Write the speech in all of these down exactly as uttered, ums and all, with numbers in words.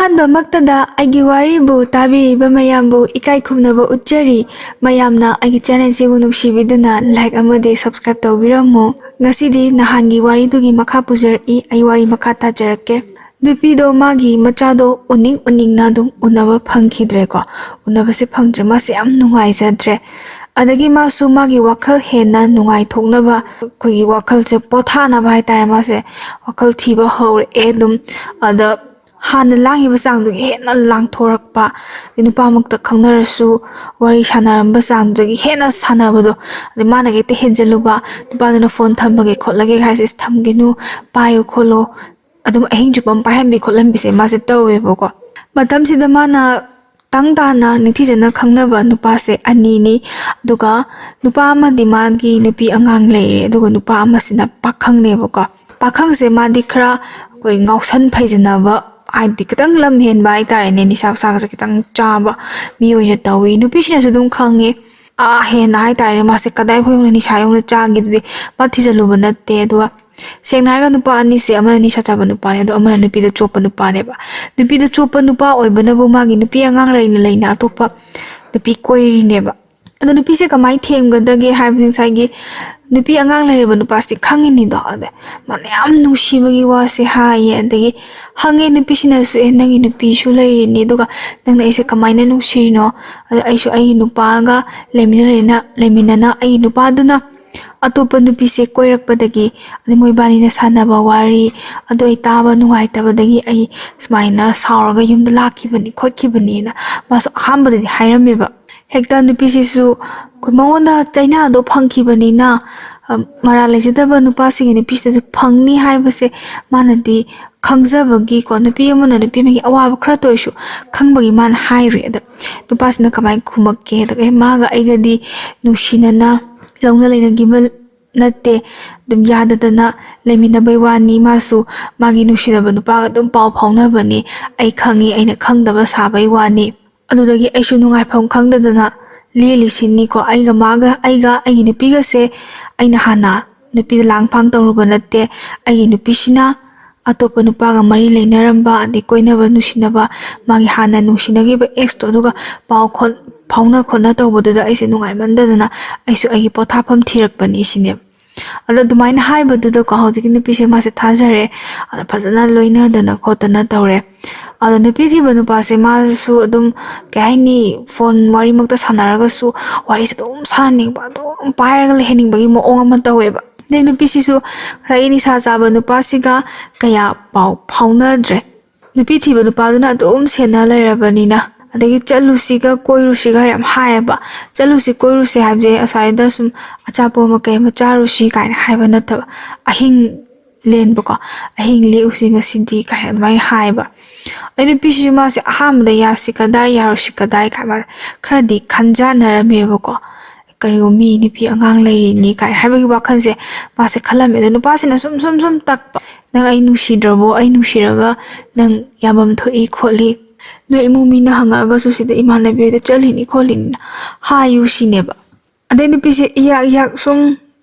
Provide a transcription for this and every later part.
ꯑꯍꯥꯟꯕꯃꯛꯇꯗ ꯑꯩꯒꯤ ꯋꯥꯔꯤꯕꯨ ꯇꯥꯕꯤꯔꯤꯕ ꯃꯌꯥꯝꯕꯨ ꯏꯀꯥꯏ ꯈꯨꯝꯅꯕ ꯎꯠꯆꯔꯤ꯫ ꯃꯌꯥꯝꯅ ꯑꯩꯒꯤ ꯆꯦꯅꯦꯜꯁꯤꯕꯨ ꯅꯨꯡꯁꯤꯕꯤꯗꯨꯅ ꯂꯥꯏꯛ ꯑꯃꯗꯤ ꯁꯕꯁꯀ꯭ꯔꯥꯏꯕ ꯇꯧꯕꯤꯔꯝꯃꯨ꯫ ꯉꯁꯤꯗꯤ ꯅꯍꯥꯟꯒꯤ ꯋꯥꯔꯤꯗꯨꯒꯤ ꯃꯈꯥ ꯄꯨꯖꯔꯛꯏ꯫ ꯑꯩ ꯋꯥꯔꯤ ꯃꯈꯥ ꯇꯥꯖꯔꯛꯀꯦ꯫ ꯅꯨꯄꯤꯗꯣ ꯃꯥꯒꯤ ꯃꯆꯥꯗꯣ ꯎꯅꯤꯡ ꯎꯅꯤꯡꯅ ꯑꯗꯨꯝ ꯎꯅꯕ ꯐꯪꯈꯤꯗ꯭ꯔꯦꯀꯣ꯫ ꯎꯅꯕꯁꯦ ꯐꯪꯗ꯭ꯔꯦ꯫ ꯃꯥꯁꯦ ꯌꯥꯝ ꯅꯨꯡꯉꯥꯏꯖꯗ꯭ꯔꯦ꯫ ꯑꯗꯒꯤ ꯃꯥꯁꯨ ꯃꯥꯒꯤ ꯋꯥꯈꯜ ꯍꯦꯟꯅ ꯅꯨꯡꯉꯥꯏꯊꯣꯛꯅꯕ, ꯑꯩꯈꯣꯏꯒꯤ ꯋꯥꯈꯜꯁꯦ ꯄꯣꯊꯥꯅꯕ ꯍꯥꯏꯇꯥꯔꯦ, ꯃꯥꯁꯦ ꯋꯥꯈꯜ ꯊꯤꯕ ꯍꯧꯔꯛꯑꯦ꯫ ꯑꯗꯨꯝ ꯑꯗ ꯍꯥꯟꯅ ꯂꯥꯡꯉꯤꯕ ꯆꯥꯡꯗꯨꯒꯤ ꯍꯦꯟꯅ ꯂꯥꯡꯊꯣꯔꯛꯄ, ꯑꯗꯩ ꯅꯨꯄꯥꯃꯛꯇ ꯈꯪꯅꯔꯁꯨ ꯋꯥꯔꯤ ꯁꯥꯟꯅꯔꯝꯕ ꯆꯥꯡꯗꯨꯗꯒꯤ ꯍꯦꯟꯅ ꯁꯥꯟꯅꯕꯗꯣ, ꯑꯗꯩ ꯃꯥꯅ ꯍꯦꯛꯇ ꯍꯦꯟꯖꯜꯂꯨꯕ, ꯅꯨꯄꯥꯗꯨꯅ ꯐꯣꯟ ꯊꯝꯕꯒꯦ ꯈꯣꯠꯂꯒꯦ ꯍꯥꯏꯁꯦ, "ꯑꯁ, ꯊꯝꯒꯤꯅꯨ, ꯄꯥꯏꯌꯨ ꯈꯣꯠꯂꯨ", ꯑꯗꯨꯝ ꯑꯍꯤꯡ ꯆꯨꯞꯄ ꯑꯃ ꯄꯥꯏꯍꯟꯕꯤ ꯈꯣꯠꯍꯟꯕꯤꯁꯦ ꯃꯥꯁꯦ ꯇꯧꯋꯦꯕꯀꯣ꯫ ꯃꯇꯝꯁꯤꯗ ꯃꯥꯅ ꯇꯪ ꯇꯥꯅ ꯅꯤꯡꯊꯤꯖꯅ ꯈꯪꯅꯕ ꯅꯨꯄꯥꯁꯦ ꯑꯅꯤꯅꯤ꯫ ꯑꯗꯨꯒ ꯅꯨꯄꯥ ꯑꯃꯗꯤ ꯃꯥꯒꯤ ꯅꯨꯄꯤ ꯑꯉꯥꯡ ꯂꯩꯔꯦ, ꯑꯗꯨꯒ ꯅꯨꯄꯥ ꯑꯃꯁꯤꯅ ꯄꯥꯈꯪꯅꯦꯕꯀꯣ꯫ ꯄꯥꯈꯪꯁꯦ ꯃꯥꯗꯤ ꯈꯔ ꯑꯩꯈꯣꯏ ꯉꯥꯎꯁꯟ ꯐꯩꯖꯅꯕ, ꯍꯥꯏꯗꯤ ꯈꯤꯇꯪ ꯂꯝ ꯍꯦꯟꯕ ꯍꯥꯏꯇꯥꯔꯦꯅꯦ, ꯅꯤꯁꯥ ꯄꯁꯥꯒꯁꯦ ꯈꯤꯇꯪ ꯆꯥꯕ ꯃꯤ ꯑꯣꯏꯅ ꯇꯧꯋꯤ꯫ ꯅꯨꯄꯤꯁꯤꯅꯁꯨ ꯑꯗꯨꯝ ꯈꯪꯉꯦ, ꯑꯥ ꯍꯦꯟꯅ ꯍꯥꯏꯇꯥꯔꯦꯅꯦ, ꯃꯥꯁꯦ ꯀꯗꯥꯏꯐꯥꯎ ꯌꯧꯅ ꯅꯤꯁꯥ ꯌꯧꯅ ꯆꯥꯒꯦ ꯑꯗꯨꯗꯤ ꯃꯥ ꯊꯤꯖꯜꯂꯨꯕ ꯅꯠꯇꯦ꯫ ꯑꯗꯨꯒ ꯁꯦꯡꯅ ꯍꯥꯏꯔꯒ ꯅꯨꯄꯥ ꯑꯅꯤꯁꯦ, ꯑꯃꯅ ꯅꯤꯁꯥ ꯆꯥꯕ ꯅꯨꯄꯥꯅꯦ, ꯑꯗꯣ ꯑꯃꯅ ꯅꯨꯄꯤꯗ ꯆꯣꯞꯄ ꯅꯨꯄꯥꯅꯦꯕ꯫ ꯅꯨꯄꯤꯗ ꯆꯣꯞꯄ ꯅꯨꯄꯥ ꯑꯣꯏꯕꯅꯕꯨ ꯃꯥꯒꯤ ꯅꯨꯄꯤ ꯑꯉꯥꯡ ꯂꯩꯅ ꯂꯩꯅ ꯑꯇꯣꯞꯄ ꯅꯨꯄꯤ ꯀꯣꯏꯔꯤꯅꯦꯕ꯫ ꯑꯗꯣ ꯅꯨꯄꯤꯁꯦ ꯀꯃꯥꯏꯅ ꯊꯦꯝꯒꯗꯒꯦ ꯍꯥꯏꯕꯗꯤ ꯉꯁꯥꯏꯒꯤ ꯅꯨꯄꯤ ꯑꯉꯥꯡ ꯂꯩꯔꯕ ꯅꯨꯄꯥꯁꯦ ꯈꯪꯉꯤꯅꯤꯗꯣ꯫ ꯑꯗ ꯃꯥꯅ ꯌꯥꯝ ꯅꯨꯡꯁꯤꯕꯒꯤ ꯋꯥꯁꯦ ꯍꯥꯏꯌꯦ꯫ ꯑꯗꯒꯤ ꯍꯪꯉꯦ ꯅꯨꯄꯤꯁꯤꯅꯁꯨ, "ꯑꯦ, ꯅꯪꯒꯤ ꯅꯨꯄꯤꯁꯨ ꯂꯩꯔꯤꯅꯤ, ꯑꯗꯨꯒ ꯅꯪꯅ ꯑꯩꯁꯦ ꯀꯃꯥꯏꯅ ꯅꯨꯡꯁꯤꯔꯤꯅꯣ?" ꯑꯗ ꯑꯩꯁꯨ ꯑꯩꯒꯤ ꯅꯨꯄꯥꯒ ꯂꯩꯃꯤꯟꯅ ꯂꯩꯅ-, ꯂꯩꯃꯤꯟꯅꯅ ꯑꯩꯒꯤ ꯅꯨꯄꯥꯗꯨꯅ ꯑꯇꯣꯞꯄ ꯅꯨꯄꯤꯁꯦ ꯀꯣꯏꯔꯛꯄꯗꯒꯤ, ꯑꯗꯩ ꯃꯣꯏꯕꯥꯅꯤꯅ ꯁꯥꯟꯅꯕ ꯋꯥꯔꯤ ꯑꯗꯨ ꯑꯩ ꯇꯥꯕ ꯅꯨꯡꯉꯥꯏꯇꯕꯗꯒꯤ ꯑꯩ ꯁꯨꯃꯥꯏꯅ ꯁꯥꯎꯔꯒ ꯌꯨꯝꯗ ꯂꯥꯛꯈꯤꯕꯅꯤ ꯈꯣꯠꯈꯤꯕꯅꯤꯅ ꯃꯥꯁꯨ ꯑꯍꯥꯟꯕꯗꯗꯤ ꯍꯥꯏꯔꯝꯃꯦꯕ꯫ ꯍꯦꯛꯇ ꯅꯨꯄꯤꯁꯤꯁꯨ ꯑꯩꯈꯣꯏ ꯃꯉꯣꯟꯗ ꯆꯩꯅꯥꯗꯣ ꯐꯪꯈꯤꯕꯅꯤꯅ, ꯑ, ꯃꯔꯥꯜ ꯂꯩꯖꯗꯕ ꯅꯨꯄꯥꯁꯤꯡꯒꯤ ꯅꯨꯄꯤꯁꯤꯗꯁꯨ ꯐꯪꯅꯤ ꯍꯥꯏꯕꯁꯦ ꯃꯥꯅꯗꯤ ꯈꯪꯖꯕꯒꯤꯀꯣ, ꯅꯨꯄꯤ ꯑꯃꯅ ꯅꯨꯄꯤ ꯑꯃꯒꯤ ꯑꯋꯥꯕ ꯈꯔꯇ ꯑꯣꯏꯔꯁꯨ ꯈꯪꯕꯒꯤ ꯃꯥꯅ ꯍꯥꯏꯔꯨꯏ꯫ ꯑꯗ ꯅꯨꯄꯥꯁꯤꯅ ꯀꯃꯥꯏꯅ ꯈꯨꯝꯃꯛꯀꯦ? ꯑꯗ, "ꯑꯦ, ꯃꯥꯒ ꯑꯩꯒꯗꯤ ꯅꯨꯡꯁꯤꯅꯅ ꯂꯧꯅ ꯂꯩꯅꯈꯤꯕ ꯅꯠꯇꯦ, ꯑꯗꯨꯝ ꯌꯥꯗꯗꯅ ꯂꯩꯃꯤꯟꯅꯕꯩ ꯋꯥꯅꯤ, ꯃꯥꯁꯨ ꯃꯥꯒꯤ ꯅꯨꯡꯁꯤꯅꯕ ꯅꯨꯄꯥꯒ ꯑꯗꯨꯝ ꯄꯥꯎ ꯐꯥꯎꯅꯕꯅꯤ, ꯑꯩ ꯈꯪꯉꯤ, ꯑꯩꯅ ꯈꯪꯗꯕ ꯁꯥꯕꯩ ꯋꯥꯅꯤ꯫ ꯑꯗꯨꯗꯒꯤ ꯑꯩꯁꯨ ꯅꯨꯡꯉꯥꯏꯐꯝ ꯈꯪꯗꯗꯅ ꯂꯦꯜꯂꯤꯁꯤꯅꯤꯀꯣ, ꯑꯩꯒ ꯃꯥꯒ, ꯑꯩꯒ ꯑꯩꯒꯤ ꯅꯨꯄꯤꯒꯁꯦ ꯑꯩꯅ ꯍꯥꯟꯅ ꯅꯨꯄꯤꯗ ꯂꯥꯡ ꯐꯥꯡ ꯇꯧꯔꯨꯕ ꯅꯠꯇꯦ꯫ ꯑꯩꯒꯤ ꯅꯨꯄꯤꯁꯤꯅ ꯑꯇꯣꯞꯄ ꯅꯨꯄꯥꯒ ꯃꯔꯤ ꯂꯩꯅꯔꯝꯕ, ꯑꯗꯩ ꯀꯣꯏꯅꯕ ꯅꯨꯡꯁꯤꯅꯕ, ꯃꯥꯒꯤ ꯍꯥꯟꯅ ꯅꯨꯡꯁꯤꯅꯈꯤꯕ ꯑꯦꯛꯁꯇꯣ, ꯑꯗꯨꯒ ꯄꯥꯎ ꯈꯣꯠ-, ꯐꯥꯎꯅ ꯈꯣꯠꯅ ꯇꯧꯕꯗꯨꯗ ꯑꯩꯁꯦ ꯅꯨꯡꯉꯥꯏꯃꯟꯗꯗꯅ ꯑꯩꯁꯨ ꯑꯩꯒꯤ ꯄꯣꯊꯥꯐꯝ ꯊꯤꯔꯛꯄꯅꯤ ꯁꯤꯅꯦꯕ꯫ ꯑꯗꯣ ꯑꯗꯨꯃꯥꯏꯅ ꯍꯥꯏꯕꯗꯨꯗꯀꯣ, ꯍꯧꯖꯤꯛꯀꯤ ꯅꯨꯄꯤꯁꯦ ꯃꯥꯁꯦ ꯊꯥꯖꯔꯦ꯫ ꯑꯗ ꯐꯖꯅ ꯂꯣꯏꯅꯗꯅ ꯈꯣꯠꯇꯅ ꯇꯧꯔꯦ꯫ ꯑꯗꯣ ꯅꯨꯄꯤ ꯊꯤꯕ ꯅꯨꯄꯥꯁꯦ ꯃꯥꯁꯨ ꯑꯗꯨꯝ, ꯀꯩ ꯍꯥꯏꯅꯤ, ꯐꯣꯟ ꯋꯥꯔꯤꯃꯛꯇ ꯁꯥꯟꯅꯔꯒꯁꯨ ꯋꯥꯔꯤꯁꯦ ꯑꯗꯨꯝ ꯁꯥꯟꯅꯅꯤꯡꯕ, ꯑꯗꯨꯝ ꯄꯥꯏꯔꯒ ꯂꯩꯍꯟꯅꯤꯡꯕꯒꯤ ꯃꯑꯣꯡ ꯑꯃ ꯇꯧꯋꯦꯕ꯫ ꯑꯗꯩ ꯅꯨꯄꯤꯁꯤꯁꯨ ꯉꯁꯥꯏꯒꯤ ꯅꯤꯁꯥ ꯆꯥꯕ ꯅꯨꯄꯥꯁꯤꯒ ꯀꯌꯥ ꯄꯥꯎ ꯐꯥꯎꯅꯗ꯭ꯔꯦ꯫ ꯅꯨꯄꯤ ꯊꯤꯕ ꯅꯨꯄꯥꯗꯨꯅ ꯑꯗꯨꯝ ꯁꯦꯟꯅ ꯂꯩꯔꯕꯅꯤꯅ꯫ ꯑꯗꯒꯤ ꯆꯠꯂꯨꯁꯤꯒ ꯀꯣꯏꯔꯨꯁꯤꯒ ꯌꯥꯝ ꯍꯥꯏꯌꯦꯕ꯫ ꯆꯠꯂꯨꯁꯤ ꯀꯣꯏꯔꯨꯁꯤ ꯍꯥꯏꯕꯁꯦ ꯑꯁ꯭ꯋꯥꯏꯗ ꯁꯨꯝ ꯑꯆꯥꯄꯣꯠ ꯑꯃ ꯀꯩ ꯑꯃ ꯆꯥꯔꯨꯁꯤ ꯀꯥꯏꯅ ꯍꯥꯏꯕ ꯅꯠꯇꯕ, ꯑꯍꯤꯡ ꯂꯦꯟꯕꯀꯣ, "ꯑꯍꯤꯡ ꯂꯦꯛꯎꯁꯤ ꯉꯁꯤꯗꯤ" ꯀꯥꯏꯅ ꯑꯗꯨꯃꯥꯏꯅ ꯍꯥꯏꯌꯦꯕ꯫ ꯑꯗꯩ ꯅꯨꯄꯤꯁꯤꯁꯨ ꯃꯥꯁꯦ ꯑꯍꯥꯟꯕꯗ ꯌꯥꯁꯤ ꯀꯗꯥꯏ, ꯌꯥꯔꯣꯏꯁꯤ ꯀꯗꯥꯏ ꯀꯥꯏꯅ ꯃꯥꯁꯦ ꯈꯔꯗꯤ ꯈꯟꯖꯥꯟꯅꯔꯝꯃꯦꯕꯀꯣ꯫ "ꯀꯔꯤꯒꯨꯝꯕ ꯃꯤ ꯅꯨꯄꯤ ꯑꯉꯥꯡ ꯂꯩꯔꯤꯅꯤ" ꯀꯥꯏꯅ ꯍꯥꯏꯕꯒꯤ ꯋꯥꯈꯜꯁꯦ ꯃꯥꯁꯦ ꯈꯜꯂꯝꯃꯦ꯫ ꯑꯗꯣ ꯅꯨꯄꯥꯁꯤꯅ ꯁꯨꯝ ꯁꯨꯝ ꯁꯨꯝ ꯇꯛꯄ, "ꯅꯪ ꯑꯩ ꯅꯨꯡꯁꯤꯗ꯭ꯔꯕꯣ? ꯑꯩ ꯅꯨꯡꯁꯤꯔꯒ ꯅꯪ ꯌꯥꯐꯝ ꯊꯣꯛꯏ ꯈꯣꯠꯂꯤ, ꯅꯣꯏ ꯏꯃꯨꯡ ꯃꯤꯅ ꯍꯪꯉꯛꯑꯒꯁꯨ ꯁꯤꯗ ꯏꯃꯥꯟꯅꯕꯤ ꯍꯣꯏꯗ ꯆꯠꯂꯤꯅꯤ ꯈꯣꯠꯂꯤꯅꯤꯅ ꯍꯥꯏꯌꯨ" ꯁꯤꯅꯦꯕ꯫ ꯑꯗꯩ ꯅꯨꯄꯤꯁꯦ ꯏꯌꯥꯛ ꯏꯌꯥꯛ ꯁꯨꯝ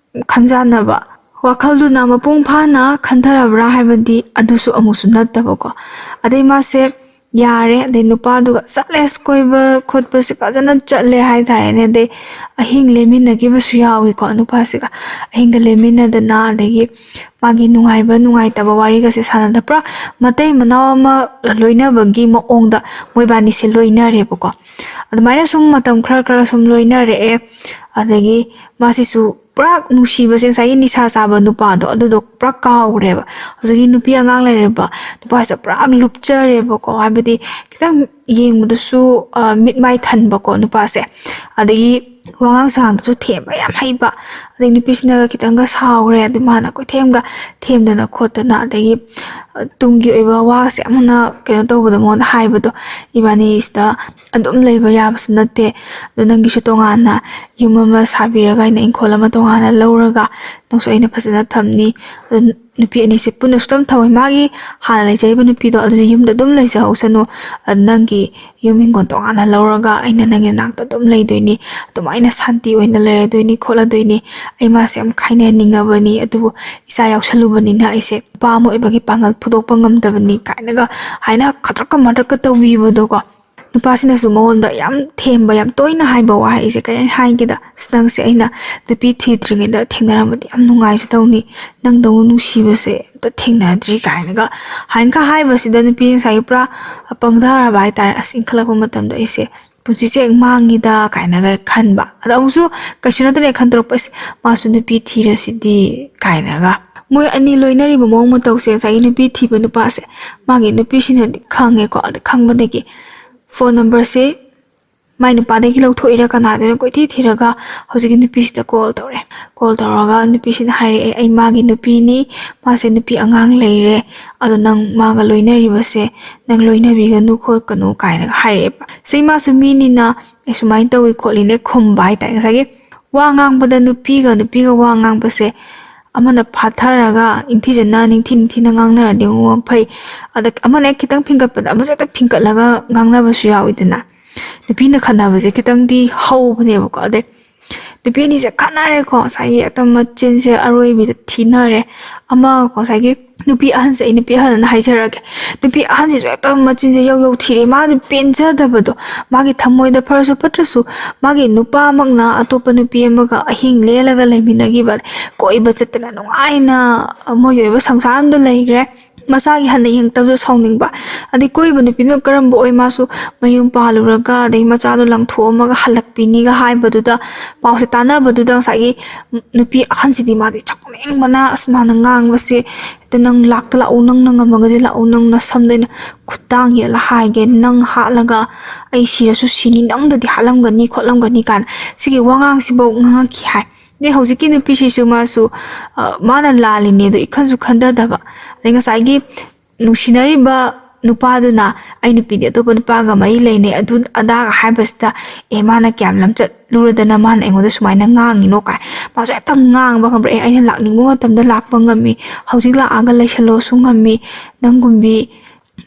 ꯈꯟꯖꯥꯟꯅꯕ, ꯋꯥꯈꯜꯗꯨꯅ ꯃꯄꯨꯡ ꯐꯥꯅ ꯈꯟꯊꯔꯕ꯭ꯔꯥ ꯍꯥꯏꯕꯗꯤ ꯑꯗꯨꯁꯨ ꯑꯃꯨꯛꯁꯨ ꯅꯠꯇꯕꯀꯣ꯫ ꯑꯗꯩ ꯃꯥꯁꯦ ꯌꯥꯔꯦ, ꯑꯗꯩ ꯅꯨꯄꯥꯗꯨꯒ ꯆꯠꯂꯦ, ꯀꯣꯏꯕ ꯈꯣꯠꯄꯁꯦ ꯐꯖꯅ ꯆꯠꯂꯦ ꯍꯥꯏꯇꯥꯔꯦꯅꯦ꯫ ꯑꯗꯩ ꯑꯍꯤꯡ ꯂꯦꯟꯃꯤꯟꯅꯈꯤꯕꯁꯨ ꯌꯥꯎꯏꯀꯣ꯫ ꯅꯨꯄꯥꯁꯤꯒ ꯑꯍꯤꯡꯒ ꯂꯦꯟꯃꯤꯟꯅꯗꯅ, ꯑꯗꯒꯤ ꯃꯥꯒꯤ ꯅꯨꯡꯉꯥꯏꯕ ꯅꯨꯡꯉꯥꯏꯇꯕ ꯋꯥꯔꯤꯒꯁꯦ ꯁꯥꯟꯅꯗꯅ, ꯄꯨꯔꯥ ꯃꯇꯩ ꯃꯅꯥꯎ ꯑꯃ ꯂꯣꯏꯅꯕꯒꯤ ꯃꯑꯣꯡꯗ ꯃꯣꯏꯕꯥꯅꯤꯁꯦ ꯂꯣꯏꯅꯔꯦꯕꯀꯣ꯫ ꯑꯗꯨꯃꯥꯏꯅ ꯁꯨꯝ ꯃꯇꯝ ꯈꯔ ꯈꯔ ꯁꯨꯝ ꯂꯣꯏꯅꯔꯛꯑꯦ꯫ ꯑꯗꯒꯤ ꯃꯥꯁꯤꯁꯨ ꯄꯨꯔꯥ ꯅꯨꯡꯁꯤꯕꯁꯦ, ꯉꯁꯥꯏꯒꯤ ꯅꯤꯁꯥ ꯆꯥꯕ ꯅꯨꯄꯥꯗꯣ, ꯑꯗꯨꯗꯣ ꯄꯨꯔꯥ ꯀꯥꯎꯈ꯭ꯔꯦꯕ꯫ ꯍꯧꯖꯤꯛꯀꯤ ꯅꯨꯄꯤ ꯑꯉꯥꯡ ꯂꯩꯔꯕ ꯅꯨꯄꯥꯁꯤꯗ ꯄꯨꯔꯥ ꯂꯨꯞꯆꯔꯦꯕꯀꯣ꯫ ꯍꯥꯏꯕꯗꯤ ꯈꯤꯇꯪ ꯌꯦꯡꯕꯗꯁꯨ, ꯑ, ꯃꯤꯠ ꯃꯥꯏ ꯊꯟꯕꯀꯣ ꯅꯨꯄꯥꯁꯦ꯫ ꯑꯗꯒꯤ ꯋꯥꯉꯥꯡ ꯁꯉꯥꯡꯗꯁꯨ ꯊꯦꯝꯕ ꯌꯥꯝ ꯍꯩꯕ꯫ ꯑꯗꯩ ꯅꯨꯄꯤꯁꯤꯅꯒ ꯈꯤꯇꯪꯒ ꯁꯥꯎꯈ꯭ꯔꯦ, ꯑꯗꯩ ꯃꯥꯅ ꯀꯣꯏꯊꯦꯝꯒ ꯊꯦꯝꯗꯅ ꯈꯣꯠꯇꯅ, ꯑꯗꯒꯤ, ꯑ, ꯇꯨꯡꯒꯤ ꯑꯣꯏꯕ ꯋꯥꯁꯦ ꯌꯥꯝꯅ ꯀꯩꯅꯣ ꯇꯧꯕꯗꯣ, ꯃꯉꯣꯟꯗ ꯍꯥꯏꯕꯗꯣ, "ꯏꯕꯥꯅꯤꯁꯤꯗ ꯑꯗꯨꯝ ꯂꯩꯕ ꯌꯥꯕꯁꯨ ꯅꯠꯇꯦ, ꯑꯗꯣ ꯅꯪꯒꯤꯁꯨ ꯇꯣꯉꯥꯟꯅ ꯌꯨꯝ ꯑꯃ ꯁꯥꯕꯤꯔꯒ, ꯑꯩꯅ ꯏꯪꯈꯣꯜ ꯑꯃ ꯇꯣꯉꯥꯟꯅ ꯂꯧꯔꯒ ꯅꯪꯁꯨ ꯑꯩꯅ ꯐꯖꯅ ꯊꯝꯅꯤ, ꯑꯗꯨ ꯅꯨꯄꯤ ꯑꯅꯤꯁꯦ ꯄꯨꯟꯅ ꯁꯨꯛꯊꯝ ꯊꯝꯃꯣꯏ꯫ ꯃꯥꯒꯤ ꯍꯥꯟꯅ ꯂꯩꯖꯔꯤꯕ ꯅꯨꯄꯤꯗꯣ ꯑꯗꯨꯗꯤ ꯌꯨꯝꯗ ꯑꯗꯨꯝ ꯂꯩꯖꯍꯧꯁꯅꯨ, ꯑꯗꯨ ꯅꯪꯒꯤ ꯌꯨꯝ ꯍꯤꯡꯒꯣꯜ ꯇꯣꯉꯥꯟꯅ ꯂꯧꯔꯒ ꯑꯩꯅ ꯅꯪꯒꯤ ꯅꯥꯛꯇ ꯑꯗꯨꯝ ꯂꯩꯗꯣꯏꯅꯤ, ꯑꯗꯨꯃꯥꯏꯅ ꯁꯥꯟꯇꯤ ꯑꯣꯏꯅ ꯂꯩꯔꯗꯣꯏꯅꯤ ꯈꯣꯠꯂꯗꯣꯏꯅꯤ, ꯑꯩ ꯃꯥꯁꯦ ꯌꯥꯝ ꯈꯥꯏꯅꯅꯤꯡꯉꯕꯅꯤ, ꯑꯗꯨꯕꯨ ꯏꯆꯥ ꯌꯥꯎꯁꯜꯂꯨꯕꯅꯤꯅ ꯑꯩꯁꯦ ꯅꯨꯄꯥ ꯑꯃ ꯑꯣꯏꯕꯒꯤ ꯄꯥꯡꯒꯜ ꯐꯨꯗꯣꯛꯄ ꯉꯝꯗꯕꯅꯤ" ꯀꯥꯏꯅꯒ ꯍꯥꯏꯅ ꯈꯗ꯭ꯔꯛꯀ ꯃꯗ꯭ꯔꯛꯀ ꯇꯧꯕꯤꯕꯗꯣꯀꯣ꯫ ꯅꯨꯄꯥꯁꯤꯅꯁꯨ ꯃꯉꯣꯟꯗ ꯌꯥꯝ ꯊꯦꯝꯕ, ꯌꯥꯝ ꯇꯣꯏꯅ ꯍꯥꯏꯕ ꯋꯥꯍꯩꯁꯦ ꯀꯔꯤ ꯍꯥꯏꯒꯦꯗ, "ꯑꯁ, ꯅꯪꯁꯦ ꯑꯩꯅ ꯅꯨꯄꯤ ꯊꯤꯗ꯭ꯔꯤꯉꯩꯗ ꯊꯦꯡꯅꯔꯝꯃꯗꯤ ꯌꯥꯝ ꯅꯨꯡꯉꯥꯏꯖꯗꯧꯅꯤ, ꯅꯪꯗꯧꯅ ꯅꯨꯡꯁꯤꯕꯁꯦ ꯑꯝꯇ ꯊꯦꯡꯅꯗ꯭ꯔꯤ" ꯀꯥꯏꯅꯒ ꯍꯥꯏꯅꯒ ꯍꯥꯏꯕꯁꯤꯗ ꯅꯨꯄꯤ ꯉꯁꯥꯏꯒꯤ ꯄꯨꯔꯥ ꯄꯪꯊꯔꯕ ꯍꯥꯏꯇꯥꯔꯦ꯫ ꯑꯁ, ꯏꯟꯈꯠꯂꯛꯄ ꯃꯇꯝꯗ ꯑꯩꯁꯦ ꯄꯨꯟꯁꯤꯁꯦ ꯍꯦꯛ ꯃꯥꯡꯉꯤꯗ ꯀꯥꯏꯅꯒ ꯈꯟꯕ꯫ ꯑꯗꯣ ꯑꯃꯨꯛꯁꯨ ꯀꯩꯁꯨ ꯅꯠꯇꯅ ꯈꯟꯗꯣꯔꯛꯄ, "ꯑꯁ, ꯃꯥꯁꯨ ꯅꯨꯄꯤ ꯊꯤꯔꯁꯤꯗꯤ" ꯀꯥꯏꯅꯒ꯫ ꯃꯣꯏ ꯑꯅꯤ ꯂꯣꯏꯅꯔꯤꯕ ꯃꯑꯣꯡ ꯃꯇꯧꯁꯦ ꯉꯁꯥꯏꯒꯤ ꯅꯨꯄꯤ ꯊꯤꯕ ꯅꯨꯄꯥꯁꯦ, ꯃꯥꯒꯤ ꯅꯨꯄꯤꯁꯤꯅꯗꯤ ꯈꯪꯉꯦꯀꯣ꯫ ꯑꯗ ꯈꯪꯕꯗꯒꯤ ꯐꯣꯟ ꯅꯝꯕꯔꯁꯦ ꯃꯥꯏ ꯅꯨꯄꯥꯗꯒꯤ ꯂꯧꯊꯣꯛꯏꯔ ꯀꯅꯥꯗꯅꯣ ꯀꯣꯏꯊꯤ ꯊꯤꯔꯒ ꯍꯧꯖꯤꯛꯀꯤ ꯅꯨꯄꯤꯁꯤꯗ ꯀꯣꯜ ꯇꯧꯔꯦ꯫ ꯀꯣꯜ ꯇꯧꯔꯒ ꯅꯨꯄꯤꯁꯤꯅ ꯍꯥꯏꯔꯛꯑꯦ, "ꯑꯩ ꯃꯥꯒꯤ ꯅꯨꯄꯤꯅꯤ, ꯃꯥꯁꯦ ꯅꯨꯄꯤ ꯑꯉꯥꯡ ꯂꯩꯔꯦ, ꯑꯗꯣ ꯅꯪ ꯃꯥꯒ ꯂꯣꯏꯅꯔꯤꯕꯁꯦ ꯅꯪ ꯂꯣꯏꯅꯕꯤꯒꯅꯨ ꯈꯣꯠꯀꯅꯨ" ꯀꯥꯏꯅꯒ ꯍꯥꯏꯔꯛꯑꯦꯕ꯫ ꯁꯤ ꯃꯥꯁꯨ ꯃꯤꯅꯤꯅ ꯑꯩ ꯁꯨꯃꯥꯏꯅ ꯇꯧꯏ ꯈꯣꯠꯂꯤꯅꯦ ꯈꯨꯝꯕ ꯍꯥꯏꯇꯥꯔꯦ꯫ ꯉꯁꯥꯏꯒꯤ ꯋꯥ ꯉꯥꯡꯕꯗ ꯅꯨꯄꯤꯒ ꯅꯨꯄꯤꯒ ꯋꯥ ꯉꯥꯡꯕꯁꯦ ꯑꯃꯅ ꯐꯥꯊꯔꯒ ꯅꯤꯡꯊꯤꯖꯅ ꯅꯤꯡꯊꯤ ꯅꯤꯡꯊꯤꯅ ꯉꯥꯡꯅꯔꯗꯤ ꯑꯃꯨꯛ ꯐꯩ꯫ ꯑꯗ ꯑꯃꯅ ꯍꯦꯛ ꯈꯤꯇꯪ ꯐꯤꯡꯒꯠꯄꯗ ꯑꯃꯁꯨ ꯍꯦꯛꯇ ꯐꯤꯡꯒꯠꯂꯒ ꯉꯥꯡꯅꯕꯁꯨ ꯌꯥꯎꯋꯤꯗꯅ꯫ ꯅꯨꯄꯤꯅ ꯈꯠꯅꯕꯁꯦ ꯈꯤꯇꯪꯗꯤ ꯍꯧꯕꯅꯦꯕꯀꯣ꯫ ꯑꯗꯩ ꯅꯨꯄꯤ ꯑꯅꯤꯁꯦ ꯈꯠꯅꯔꯦꯀꯣ, ꯉꯁꯥꯏꯒꯤ ꯑꯇꯝ ꯃꯆꯤꯟꯁꯦ ꯑꯔꯣꯏꯕꯤꯗ ꯊꯤꯅꯔꯦ꯫ ꯑꯃ ꯉꯁꯥꯏꯒꯤ ꯅꯨꯄꯤ ꯑꯍꯟꯁꯦ, ꯑꯩ ꯅꯨꯄꯤ ꯑꯍꯜ ꯑꯅ ꯍꯥꯏꯖꯔꯒꯦ, ꯅꯨꯄꯤ ꯑꯍꯟꯁꯤꯁꯨ ꯍꯦꯛꯇ ꯃꯆꯤꯟꯁꯦ ꯌꯧ ꯌꯧ ꯊꯤꯔꯦ꯫ ꯃꯥꯗꯤ ꯄꯦꯟꯖꯗꯕꯗꯣ, ꯃꯥꯒꯤ ꯊꯃꯣꯏꯗ ꯐꯔꯁꯨ ꯐꯠꯇ꯭ꯔꯁꯨ ꯃꯥꯒꯤ ꯅꯨꯄꯥꯃꯛꯅ ꯑꯇꯣꯞꯄ ꯅꯨꯄꯤ ꯑꯃꯒ ꯑꯍꯤꯡ ꯂꯦꯜꯂꯒ ꯂꯩꯃꯤꯟꯅꯈꯤꯕ, ꯀꯣꯏꯕ ꯆꯠꯇꯅ ꯅꯨꯡꯉꯥꯏꯅ ꯃꯣꯏꯒꯤ ꯑꯣꯏꯕ ꯁꯪꯁꯥꯔ ꯑꯃꯗ ꯂꯩꯈ꯭ꯔꯦ꯫ ꯃꯆꯥꯒꯤ ꯍꯟꯅ ꯌꯦꯡꯉꯛꯇꯕꯗꯣ ꯁꯥꯎꯅꯤꯡꯕ꯫ ꯑꯗꯩ ꯀꯣꯏꯔꯤꯕ ꯅꯨꯄꯤꯗꯨꯅ ꯀꯔꯝꯕ ꯑꯣꯏ, ꯃꯥꯁꯨ ꯃꯌꯨꯝ ꯄꯥꯜꯂꯨꯔꯒ ꯑꯗꯩ ꯃꯆꯥꯗꯣ ꯂꯪꯊꯣꯛꯑꯝꯃꯒ ꯍꯜꯂꯛꯄꯤꯅꯤꯒ ꯍꯥꯏꯕꯗꯨꯗ, ꯄꯥꯎꯁꯦ ꯇꯥꯟꯅꯕꯗꯨꯗ ꯉꯁꯥꯏꯒꯤ ꯅꯨꯄꯤ ꯑꯍꯟꯁꯤꯗꯤ ꯃꯥꯗꯤ ꯁꯥꯎꯅꯤꯡꯕꯅ, ꯑꯁ, ꯃꯥꯅ ꯉꯥꯡꯕꯁꯦ ꯍꯦꯛꯇ, "ꯅꯪ ꯂꯥꯛꯇ ꯂꯥꯛꯎ, ꯅꯪꯅ ꯉꯝꯃꯒꯗꯤ ꯂꯥꯛꯎ, ꯅꯪ ꯅꯁꯝꯗꯣ ꯑꯩꯅ ꯈꯨꯠꯇꯥꯡ ꯌꯦꯜꯂ ꯍꯥꯏꯒꯦ, ꯅꯪ ꯍꯥꯠꯂꯒ ꯑꯩ ꯁꯤꯔꯁꯨ ꯁꯤꯅꯤ, ꯅꯪꯗꯗꯤ ꯍꯥꯠꯂꯝꯒꯅꯤ ꯈꯣꯠꯂꯝꯒꯅꯤ" ꯀꯥꯏꯅ ꯁꯤꯒꯤ ꯋꯥꯉꯥꯡꯁꯤꯐꯧ ꯉꯥꯡꯉꯛꯈꯤ ꯍꯥꯏ꯫ ꯑꯗꯩ ꯍꯧꯖꯤꯛꯀꯤ ꯅꯨꯄꯤꯁꯤꯁꯨ ꯃꯥꯁꯨ, ꯑ, ꯃꯥꯅ ꯂꯥꯜꯂꯤꯅꯦ ꯑꯗꯣ ꯏꯈꯟꯁꯨ ꯈꯟꯊꯗꯕ꯫ ꯑꯗꯩ ꯉꯁꯥꯏꯒꯤ ꯅꯨꯡꯁꯤꯅꯔꯤꯕ ꯅꯨꯄꯥꯗꯨꯅ "ꯑꯩ ꯅꯨꯄꯤꯗꯤ ꯑꯇꯣꯞꯄ ꯅꯨꯄꯥꯒ ꯃꯔꯤ ꯂꯩꯅꯩ" ꯑꯗꯨ ꯑꯗꯥꯒ ꯍꯥꯏꯕꯁꯤꯗ, "ꯑꯦ, ꯃꯥꯅ ꯀꯌꯥꯝ ꯂꯝꯆꯠꯂꯨꯔꯗꯅ ꯃꯥꯅ ꯑꯩꯉꯣꯟꯗ ꯁꯨꯃꯥꯏꯅ ꯉꯥꯡꯉꯤꯅꯣ?" ꯀꯥꯏ ꯃꯥꯁꯨ ꯍꯦꯛꯇ ꯉꯥꯡꯕ, ꯈꯪꯕ꯭ꯔꯥ? "ꯑꯦ, ꯑꯩꯅ ꯂꯥꯛꯅꯤꯡꯕ ꯃꯇꯝꯗ ꯂꯥꯛꯄ ꯉꯝꯃꯤ, ꯍꯧꯖꯤꯛ ꯂꯥꯛꯑꯒ ꯂꯩꯁꯜꯂꯣꯁꯨ ꯉꯝꯃꯤ, ꯅꯪꯒꯨꯝꯕꯤ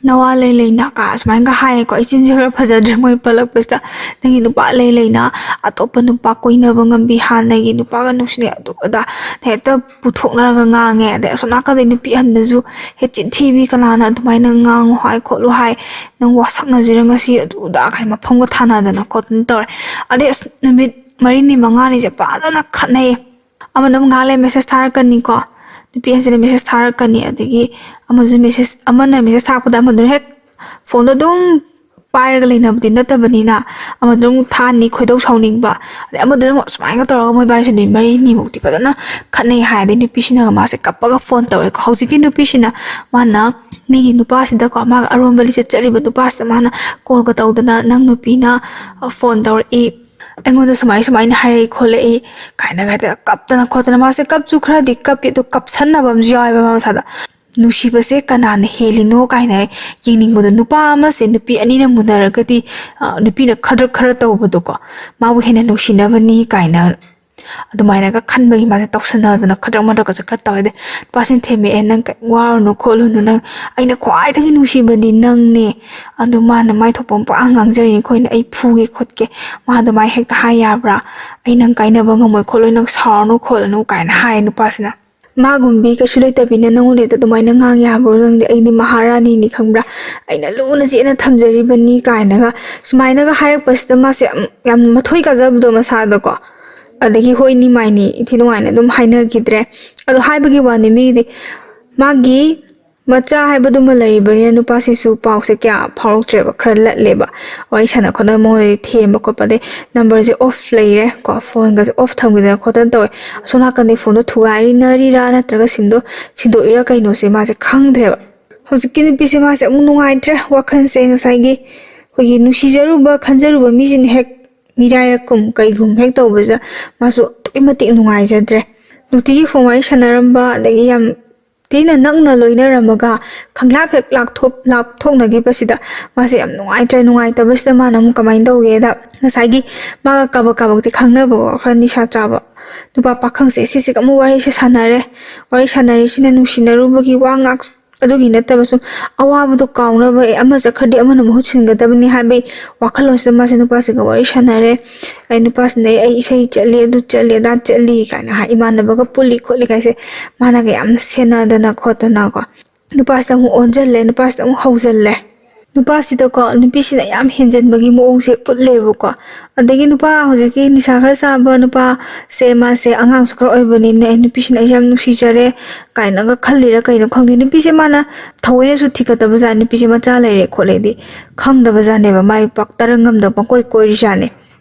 ꯅꯋꯥ ꯂꯩ ꯂꯩꯅ" ꯀꯥ ꯁꯨꯃꯥꯏꯅꯒ ꯍꯥꯏꯌꯦꯀꯣ꯫ ꯑꯩ ꯆꯤꯟꯁꯦ ꯈꯔ ꯐꯖꯗ꯭ꯔꯦ ꯃꯣꯏ ꯄꯜꯂꯛꯄꯁꯤꯗ꯫ "ꯅꯪꯒꯤ ꯅꯨꯄꯥ ꯂꯩ ꯂꯩꯅ ꯑꯇꯣꯞꯄ ꯅꯨꯄꯥ ꯀꯣꯏꯅꯕ ꯉꯝꯕꯤ, ꯍꯥꯟꯅꯒꯤ ꯅꯨꯄꯥꯒ ꯅꯨꯡꯁꯤꯅꯩ, ꯑꯗꯨ ꯑꯗꯥ" ꯍꯦꯛꯇ ꯄꯨꯊꯣꯛꯅꯔꯒ ꯉꯥꯡꯉꯦ꯫ ꯑꯗꯩ ꯑꯁꯣꯝ ꯅꯥꯀꯟꯗꯩ ꯅꯨꯄꯤ ꯑꯍꯟꯗꯁꯨ "ꯍꯦ, ꯆꯤꯟ ꯊꯤꯕꯤ, ꯀꯅꯥꯅ ꯑꯗꯨꯃꯥꯏꯅ ꯉꯥꯡꯉꯨ ꯍꯥꯏ ꯈꯣꯠꯂꯨ ꯍꯥꯏ, ꯅꯪ ꯋꯥꯁꯛꯅꯁꯤꯔ ꯉꯁꯤ?" ꯑꯗꯨ ꯑꯗꯥ ꯀꯥꯏꯅ ꯃꯐꯝꯒ ꯊꯥꯅꯗꯅ ꯈꯣꯠꯇꯅ ꯇꯧꯔꯦ꯫ ꯑꯗꯩ ꯑꯁ ꯅꯨꯃꯤꯠ ꯃꯔꯤꯅꯤ ꯃꯉꯥꯅꯤꯁꯦ ꯐꯖꯅ ꯈꯠꯅꯩꯌꯦ꯫ ꯑꯃꯅ ꯑꯃꯨꯛ ꯉꯥꯏꯍꯥꯛ ꯂꯩ ꯃꯦꯁꯦꯁ ꯊꯥꯔꯛꯀꯅꯤꯀꯣ, ꯅꯨꯄꯤ ꯑꯁꯤꯅ ꯃꯦꯁꯦꯁ ꯊꯥꯔꯛꯀꯅꯤ, ꯑꯗꯒꯤ ꯑꯃꯁꯨ ꯃꯦꯁꯦꯁ, ꯑꯃꯅ ꯃꯦꯁꯦꯁ ꯊꯥꯔꯛꯄꯗ ꯑꯃꯗꯨꯅ ꯍꯦꯛ ꯐꯣꯟꯗꯣ ꯑꯗꯨꯝ ꯄꯥꯏꯔꯒ ꯂꯩꯅꯕꯗꯤ ꯅꯠꯇꯕꯅꯤꯅ, ꯑꯃꯗꯨꯅ ꯑꯃꯨꯛ ꯊꯥꯅꯤ, ꯈꯣꯏꯗꯧ ꯁꯥꯎꯅꯤꯡꯕ, ꯑꯗꯩ ꯑꯃꯗꯨꯅ ꯑꯃꯨꯛ ꯁꯨꯃꯥꯏꯅ ꯇꯧꯔꯒ ꯃꯣꯏ ꯕꯥꯏꯁꯦ ꯅꯨꯃꯤꯠ ꯃꯔꯤꯅꯤꯃꯨꯛꯇꯤ ꯐꯖꯅ ꯈꯠꯅꯩ ꯍꯥꯏ꯫ ꯑꯗꯩ ꯅꯨꯄꯤꯁꯤꯅꯒ ꯃꯥꯁꯦ ꯀꯞꯄꯒ ꯐꯣꯟ ꯇꯧꯔꯦꯀꯣ꯫ ꯍꯧꯖꯤꯛꯀꯤ ꯅꯨꯄꯤꯁꯤꯅ ꯃꯥꯅ ꯃꯤꯒꯤ ꯅꯨꯄꯥꯁꯤꯗꯀꯣ, ꯃꯥꯒ ꯑꯔꯣꯟꯕ ꯂꯤꯆꯠ ꯆꯠꯂꯤꯕ ꯅꯨꯄꯥꯁꯤꯗ ꯃꯥꯅ ꯀꯣꯜꯒ ꯇꯧꯗꯅ, "ꯅꯪ ꯅꯨꯄꯤꯅ ꯐꯣꯟ ꯇꯧꯔꯛꯏ, ꯑꯩꯉꯣꯟꯗ ꯁꯨꯃꯥꯏ ꯁꯨꯃꯥꯏꯅ ꯍꯥꯏꯔꯛꯏ ꯈꯣꯠꯂꯛꯏ" ꯀꯥꯏꯅꯒ ꯍꯦꯛꯇ ꯀꯞꯇꯅ ꯈꯣꯠꯇꯅ, ꯃꯥꯁꯦ ꯀꯞꯁꯨ ꯈꯔꯗꯤ ꯀꯞꯄꯤ, ꯑꯗꯨ ꯀꯞꯁꯟꯅꯕ ꯑꯃꯁꯨ ꯌꯥꯎꯋꯦꯕ ꯃꯥ ꯃꯁꯥꯗ꯫ ꯅꯨꯡꯁꯤꯕꯁꯦ ꯀꯅꯥꯅ ꯍꯦꯜꯂꯤꯅꯣ ꯀꯥꯏꯅ ꯌꯦꯡꯅꯤꯡꯕꯗꯣ꯫ ꯅꯨꯄꯥ ꯑꯃꯁꯦ ꯅꯨꯄꯤ ꯑꯅꯤꯅ ꯃꯨꯟꯅꯔꯒꯗꯤ, ꯑ, ꯅꯨꯄꯤꯅ ꯈꯗ꯭ꯔꯛ ꯈꯔ ꯇꯧꯕꯗꯣꯀꯣ, ꯃꯥꯕꯨ ꯍꯦꯟꯅ ꯅꯨꯡꯁꯤꯅꯕꯅꯤ ꯀꯥꯏꯅ ꯑꯗꯨꯃꯥꯏꯅꯒ ꯈꯟꯕꯒꯤ ꯃꯥꯁꯦ ꯇꯧꯁꯟꯅꯗꯅ ꯈꯗ꯭ꯔꯛ ꯃꯗ꯭ꯔꯛꯀꯁꯦ ꯈꯔ ꯇꯧꯋꯦ꯫ ꯑꯗꯩ ꯅꯨꯄꯥꯁꯤꯅ ꯊꯦꯝꯃꯛꯑꯦ, "ꯅꯪ ꯀꯩꯝ ꯋꯥꯔꯨꯅꯨ ꯈꯣꯠꯂꯨꯅꯨ, ꯅꯪ, ꯑꯩꯅ ꯈ꯭ꯋꯥꯏꯗꯒꯤ ꯅꯨꯡꯁꯤꯕꯗꯤ ꯅꯪꯅꯦ, ꯑꯗꯨ ꯃꯥꯅ ꯃꯥꯏ ꯊꯣꯛꯄ ꯑꯃ ꯄꯨꯡꯉꯥꯡ ꯉꯥꯡꯖꯔꯤꯅꯤ, ꯑꯩꯈꯣꯏꯅ ꯑꯩ ꯐꯨꯒꯦ ꯈꯣꯠꯀꯦ, ꯃꯥ ꯑꯗꯨꯃꯥꯏꯅ ꯍꯦꯛꯇ ꯍꯥꯏ ꯌꯥꯕ꯭ꯔꯥ? ꯑꯩ ꯅꯪ ꯀꯥꯏꯅꯕ ꯉꯝꯃꯣꯏ ꯈꯣꯠꯂꯣꯏ, ꯅꯪ ꯁꯥꯎꯔꯅꯨ ꯈꯣꯠꯂꯅꯨ" ꯀꯥꯏꯅ ꯍꯥꯏ ꯅꯨꯄꯥꯁꯤꯅ꯫ "ꯃꯥꯒꯨꯝꯕꯤ ꯀꯩꯁꯨ ꯂꯩꯇꯕꯤꯅ ꯅꯪꯉꯣꯟꯗ ꯍꯦꯛꯇ ꯑꯗꯨꯃꯥꯏꯅ ꯉꯥꯡ ꯌꯥꯕ꯭ꯔꯣ? ꯅꯪꯗꯤ ꯑꯩꯗꯤ ꯃꯍꯥꯔꯥꯅꯤꯅꯤ ꯈꯪꯕ꯭ꯔꯥ? ꯑꯩꯅ ꯂꯨꯅ ꯆꯦꯠꯅ ꯊꯝꯖꯔꯤꯕꯅꯤ" ꯀꯥꯏꯅꯒ ꯁꯨꯃꯥꯏꯅꯒ ꯍꯥꯏꯔꯛꯄꯁꯤꯗ ꯃꯥꯁꯦ ꯌꯥꯝ, ꯌꯥꯝ ꯃꯊꯣꯏ ꯀꯥꯖꯕꯗꯣ ꯃꯁꯥꯗꯀꯣ꯫ ꯑꯗꯒꯤ ꯍꯣꯏꯅꯤ ꯃꯥꯏꯅꯤ ꯏꯟꯊꯤ ꯅꯨꯡꯉꯥꯏꯅ ꯑꯗꯨꯝ ꯍꯥꯏꯅꯈꯤꯗ꯭ꯔꯦ꯫ ꯑꯗꯣ ꯍꯥꯏꯕꯒꯤ ꯋꯥꯅꯤ, ꯃꯤꯒꯤꯗꯤ ꯃꯥꯒꯤ ꯃꯆꯥ ꯍꯥꯏꯕꯗꯨꯃ ꯂꯩꯔꯤꯕꯅꯤꯅ ꯅꯨꯄꯥꯁꯤꯁꯨ ꯄꯥꯎꯁꯦ ꯀꯌꯥ ꯐꯥꯎꯔꯛꯇ꯭ꯔꯦꯕ, ꯈꯔ ꯂꯠꯂꯦꯕ꯫ ꯋꯥꯔꯤ ꯁꯥꯟꯅ ꯈꯣꯠꯅꯕ ꯃꯉꯣꯟꯗꯗꯤ ꯊꯦꯝꯕ ꯈꯣꯠꯄ, ꯑꯗꯩ ꯅꯝꯕꯔꯁꯦ ꯑꯣꯐ ꯂꯩꯔꯦ ꯀꯣ, ꯐꯣꯟꯒꯁꯦ ꯑꯣꯐ ꯊꯝꯈꯤꯗꯅ ꯈꯣꯠꯇꯅ ꯇꯧꯋꯦ꯫ ꯑꯁꯣꯝ ꯅꯥꯀꯟꯗꯩ ꯐꯣꯟꯗꯣ ꯊꯨꯒꯥꯏꯔꯤꯅꯔꯤꯔꯥ ꯅꯠꯇ꯭ꯔꯒ ꯁꯤꯝꯗꯣ ꯁꯤꯟꯗꯣꯛꯏꯔꯥ ꯀꯩꯅꯣꯁꯦ ꯃꯥꯁꯦ ꯈꯪꯗ꯭ꯔꯦꯕ꯫ ꯍꯧꯖꯤꯛꯀꯤ ꯅꯨꯄꯤꯁꯦ ꯃꯥꯁꯦ ꯑꯃꯨꯛ ꯅꯨꯡꯉꯥꯏꯇ꯭ꯔꯦ ꯋꯥꯈꯜꯁꯦ꯫ ꯉꯁꯥꯏꯒꯤ ꯑꯩꯈꯣꯏꯒꯤ ꯅꯨꯡꯁꯤꯖꯔꯨꯕ ꯈꯟꯖꯔꯨꯕ ꯃꯤꯁꯤꯅ ꯍꯦꯛ ꯃꯤꯔꯥꯏꯔꯛꯀꯨꯝ ꯀꯩꯒꯨꯝ ꯍꯦꯛ ꯇꯧꯕꯁꯤꯗ ꯃꯥꯁꯨ ꯑꯗꯨꯛꯀꯤ ꯃꯇꯤꯛ ꯅꯨꯡꯉꯥꯏꯖꯗ꯭ꯔꯦ꯫ ꯅꯨꯡꯇꯤꯒꯤ ꯐꯣꯟ ꯋꯥꯔꯤ ꯁꯥꯟꯅꯔꯝꯕ, ꯑꯗꯒꯤ ꯌꯥꯝ ꯊꯤꯅ ꯅꯛꯅ ꯂꯣꯏꯅꯔꯝꯃꯒ ꯈꯪꯂꯥꯞ ꯍꯦꯛ ꯂꯥꯞꯊꯣꯛ ꯂꯥꯞꯊꯣꯛꯅꯈꯤꯕꯁꯤꯗ ꯃꯥꯁꯦ ꯌꯥꯝ ꯅꯨꯡꯉꯥꯏꯇ꯭ꯔꯦ꯫ ꯅꯨꯡꯉꯥꯏꯇꯕꯁꯤꯗ ꯃꯥꯅ ꯑꯃꯨꯛ ꯀꯃꯥꯏꯅ ꯇꯧꯒꯦꯗ, ꯉꯁꯥꯏꯒꯤ ꯃꯥꯒ ꯀꯥꯕꯛ ꯀꯥꯕꯛꯇꯤ ꯈꯪꯅꯕꯀꯣ, ꯈꯔ ꯅꯤꯁꯥ ꯆꯥꯕ ꯅꯨꯄꯥ ꯄꯥꯈꯪꯁꯦ ꯁꯤꯁꯤꯒ ꯑꯃꯨꯛ ꯋꯥꯔꯤꯁꯦ ꯁꯥꯟꯅꯔꯦ꯫ ꯋꯥꯔꯤ ꯁꯥꯟꯅꯔꯤꯁꯤꯅ ꯅꯨꯡꯁꯤꯅꯔꯨꯕꯒꯤ ꯋꯥ ꯉꯥꯛ ꯑꯗꯨꯒꯤ ꯅꯠꯇꯕ ꯁꯨꯝ ꯑꯋꯥꯕꯗꯣ ꯀꯥꯎꯅꯕ, ꯑꯦ, ꯑꯃ ꯆꯠꯈ꯭ꯔꯗꯤ ꯑꯃꯅ ꯃꯍꯨꯠ ꯁꯤꯟꯒꯗꯕꯅꯤ ꯍꯥꯏꯕꯒꯤ ꯋꯥꯈꯜꯂꯣꯟꯁꯤꯗ ꯃꯥꯁꯦ ꯅꯨꯄꯥꯁꯤꯒ ꯋꯥꯔꯤ ꯁꯥꯟꯅꯔꯦ꯫ ꯑꯩ ꯅꯨꯄꯥꯁꯤꯅ "ꯑꯩ ꯏꯁꯩ ꯆꯠꯂꯤ, ꯑꯗꯨ ꯆꯠꯂꯤ, ꯑꯗꯥ ꯆꯠꯂꯤ" ꯀꯥꯏꯅ ꯍꯥꯏ, ꯏꯃꯥꯟꯅꯕꯒ ꯄꯨꯜꯂꯤ ꯈꯣꯠꯂꯤ ꯀꯥꯏꯁꯦ ꯃꯥꯅꯒ ꯌꯥꯝꯅ ꯁꯦꯟꯅꯗꯅ ꯈꯣꯠꯇꯅꯀꯣ꯫ ꯅꯨꯄꯥꯁꯤꯗ ꯑꯃꯨꯛ ꯑꯣꯟꯁꯤꯜꯂꯦ, ꯅꯨꯄꯥꯁꯤꯗ ꯑꯃꯨꯛ ꯍꯧꯖꯤꯜꯂꯦ꯫ ꯅꯨꯄꯥꯁꯤꯗꯀꯣ ꯅꯨꯄꯤꯁꯤꯅ ꯌꯥꯝ ꯍꯦꯟꯖꯟꯕꯒꯤ ꯃꯑꯣꯡꯁꯦ ꯎꯠꯂꯦꯕꯀꯣ꯫ ꯑꯗꯒꯤ ꯅꯨꯄꯥ ꯍꯧꯖꯤꯛꯀꯤ ꯅꯤꯁꯥ ꯈꯔ ꯆꯥꯕ ꯅꯨꯄꯥꯁꯦ, ꯃꯥꯁꯦ ꯑꯉꯥꯡꯁꯨ ꯈꯔ ꯑꯣꯏꯕꯅꯤꯅ, "ꯑꯦ, ꯅꯨꯄꯤꯁꯤꯅ ꯑꯩꯁꯦ ꯌꯥꯝ ꯅꯨꯡꯁꯤꯖꯔꯦ" ꯀꯥꯏꯅꯒ ꯈꯜꯂꯤꯔ ꯀꯩꯅꯣ ꯈꯪꯗꯦ꯫ ꯅꯨꯄꯤꯁꯦ ꯃꯥꯅ ꯊꯑꯣꯏꯅꯁꯨ ꯊꯤꯒꯠꯇꯕ ꯖꯥꯠ, ꯅꯨꯄꯤꯁꯦ ꯃꯆꯥ ꯂꯩꯔꯦ ꯈꯣꯠꯂꯦꯗꯤ ꯈꯪꯗꯕ ꯖꯥꯠꯅꯦꯕ꯫ ꯃꯥꯏ ꯄꯥꯛ ꯇꯔꯪ ꯑꯃꯗ ꯄꯪꯀꯣꯏ ꯀꯣꯏꯔꯤ ꯖꯥꯠꯅꯦ꯫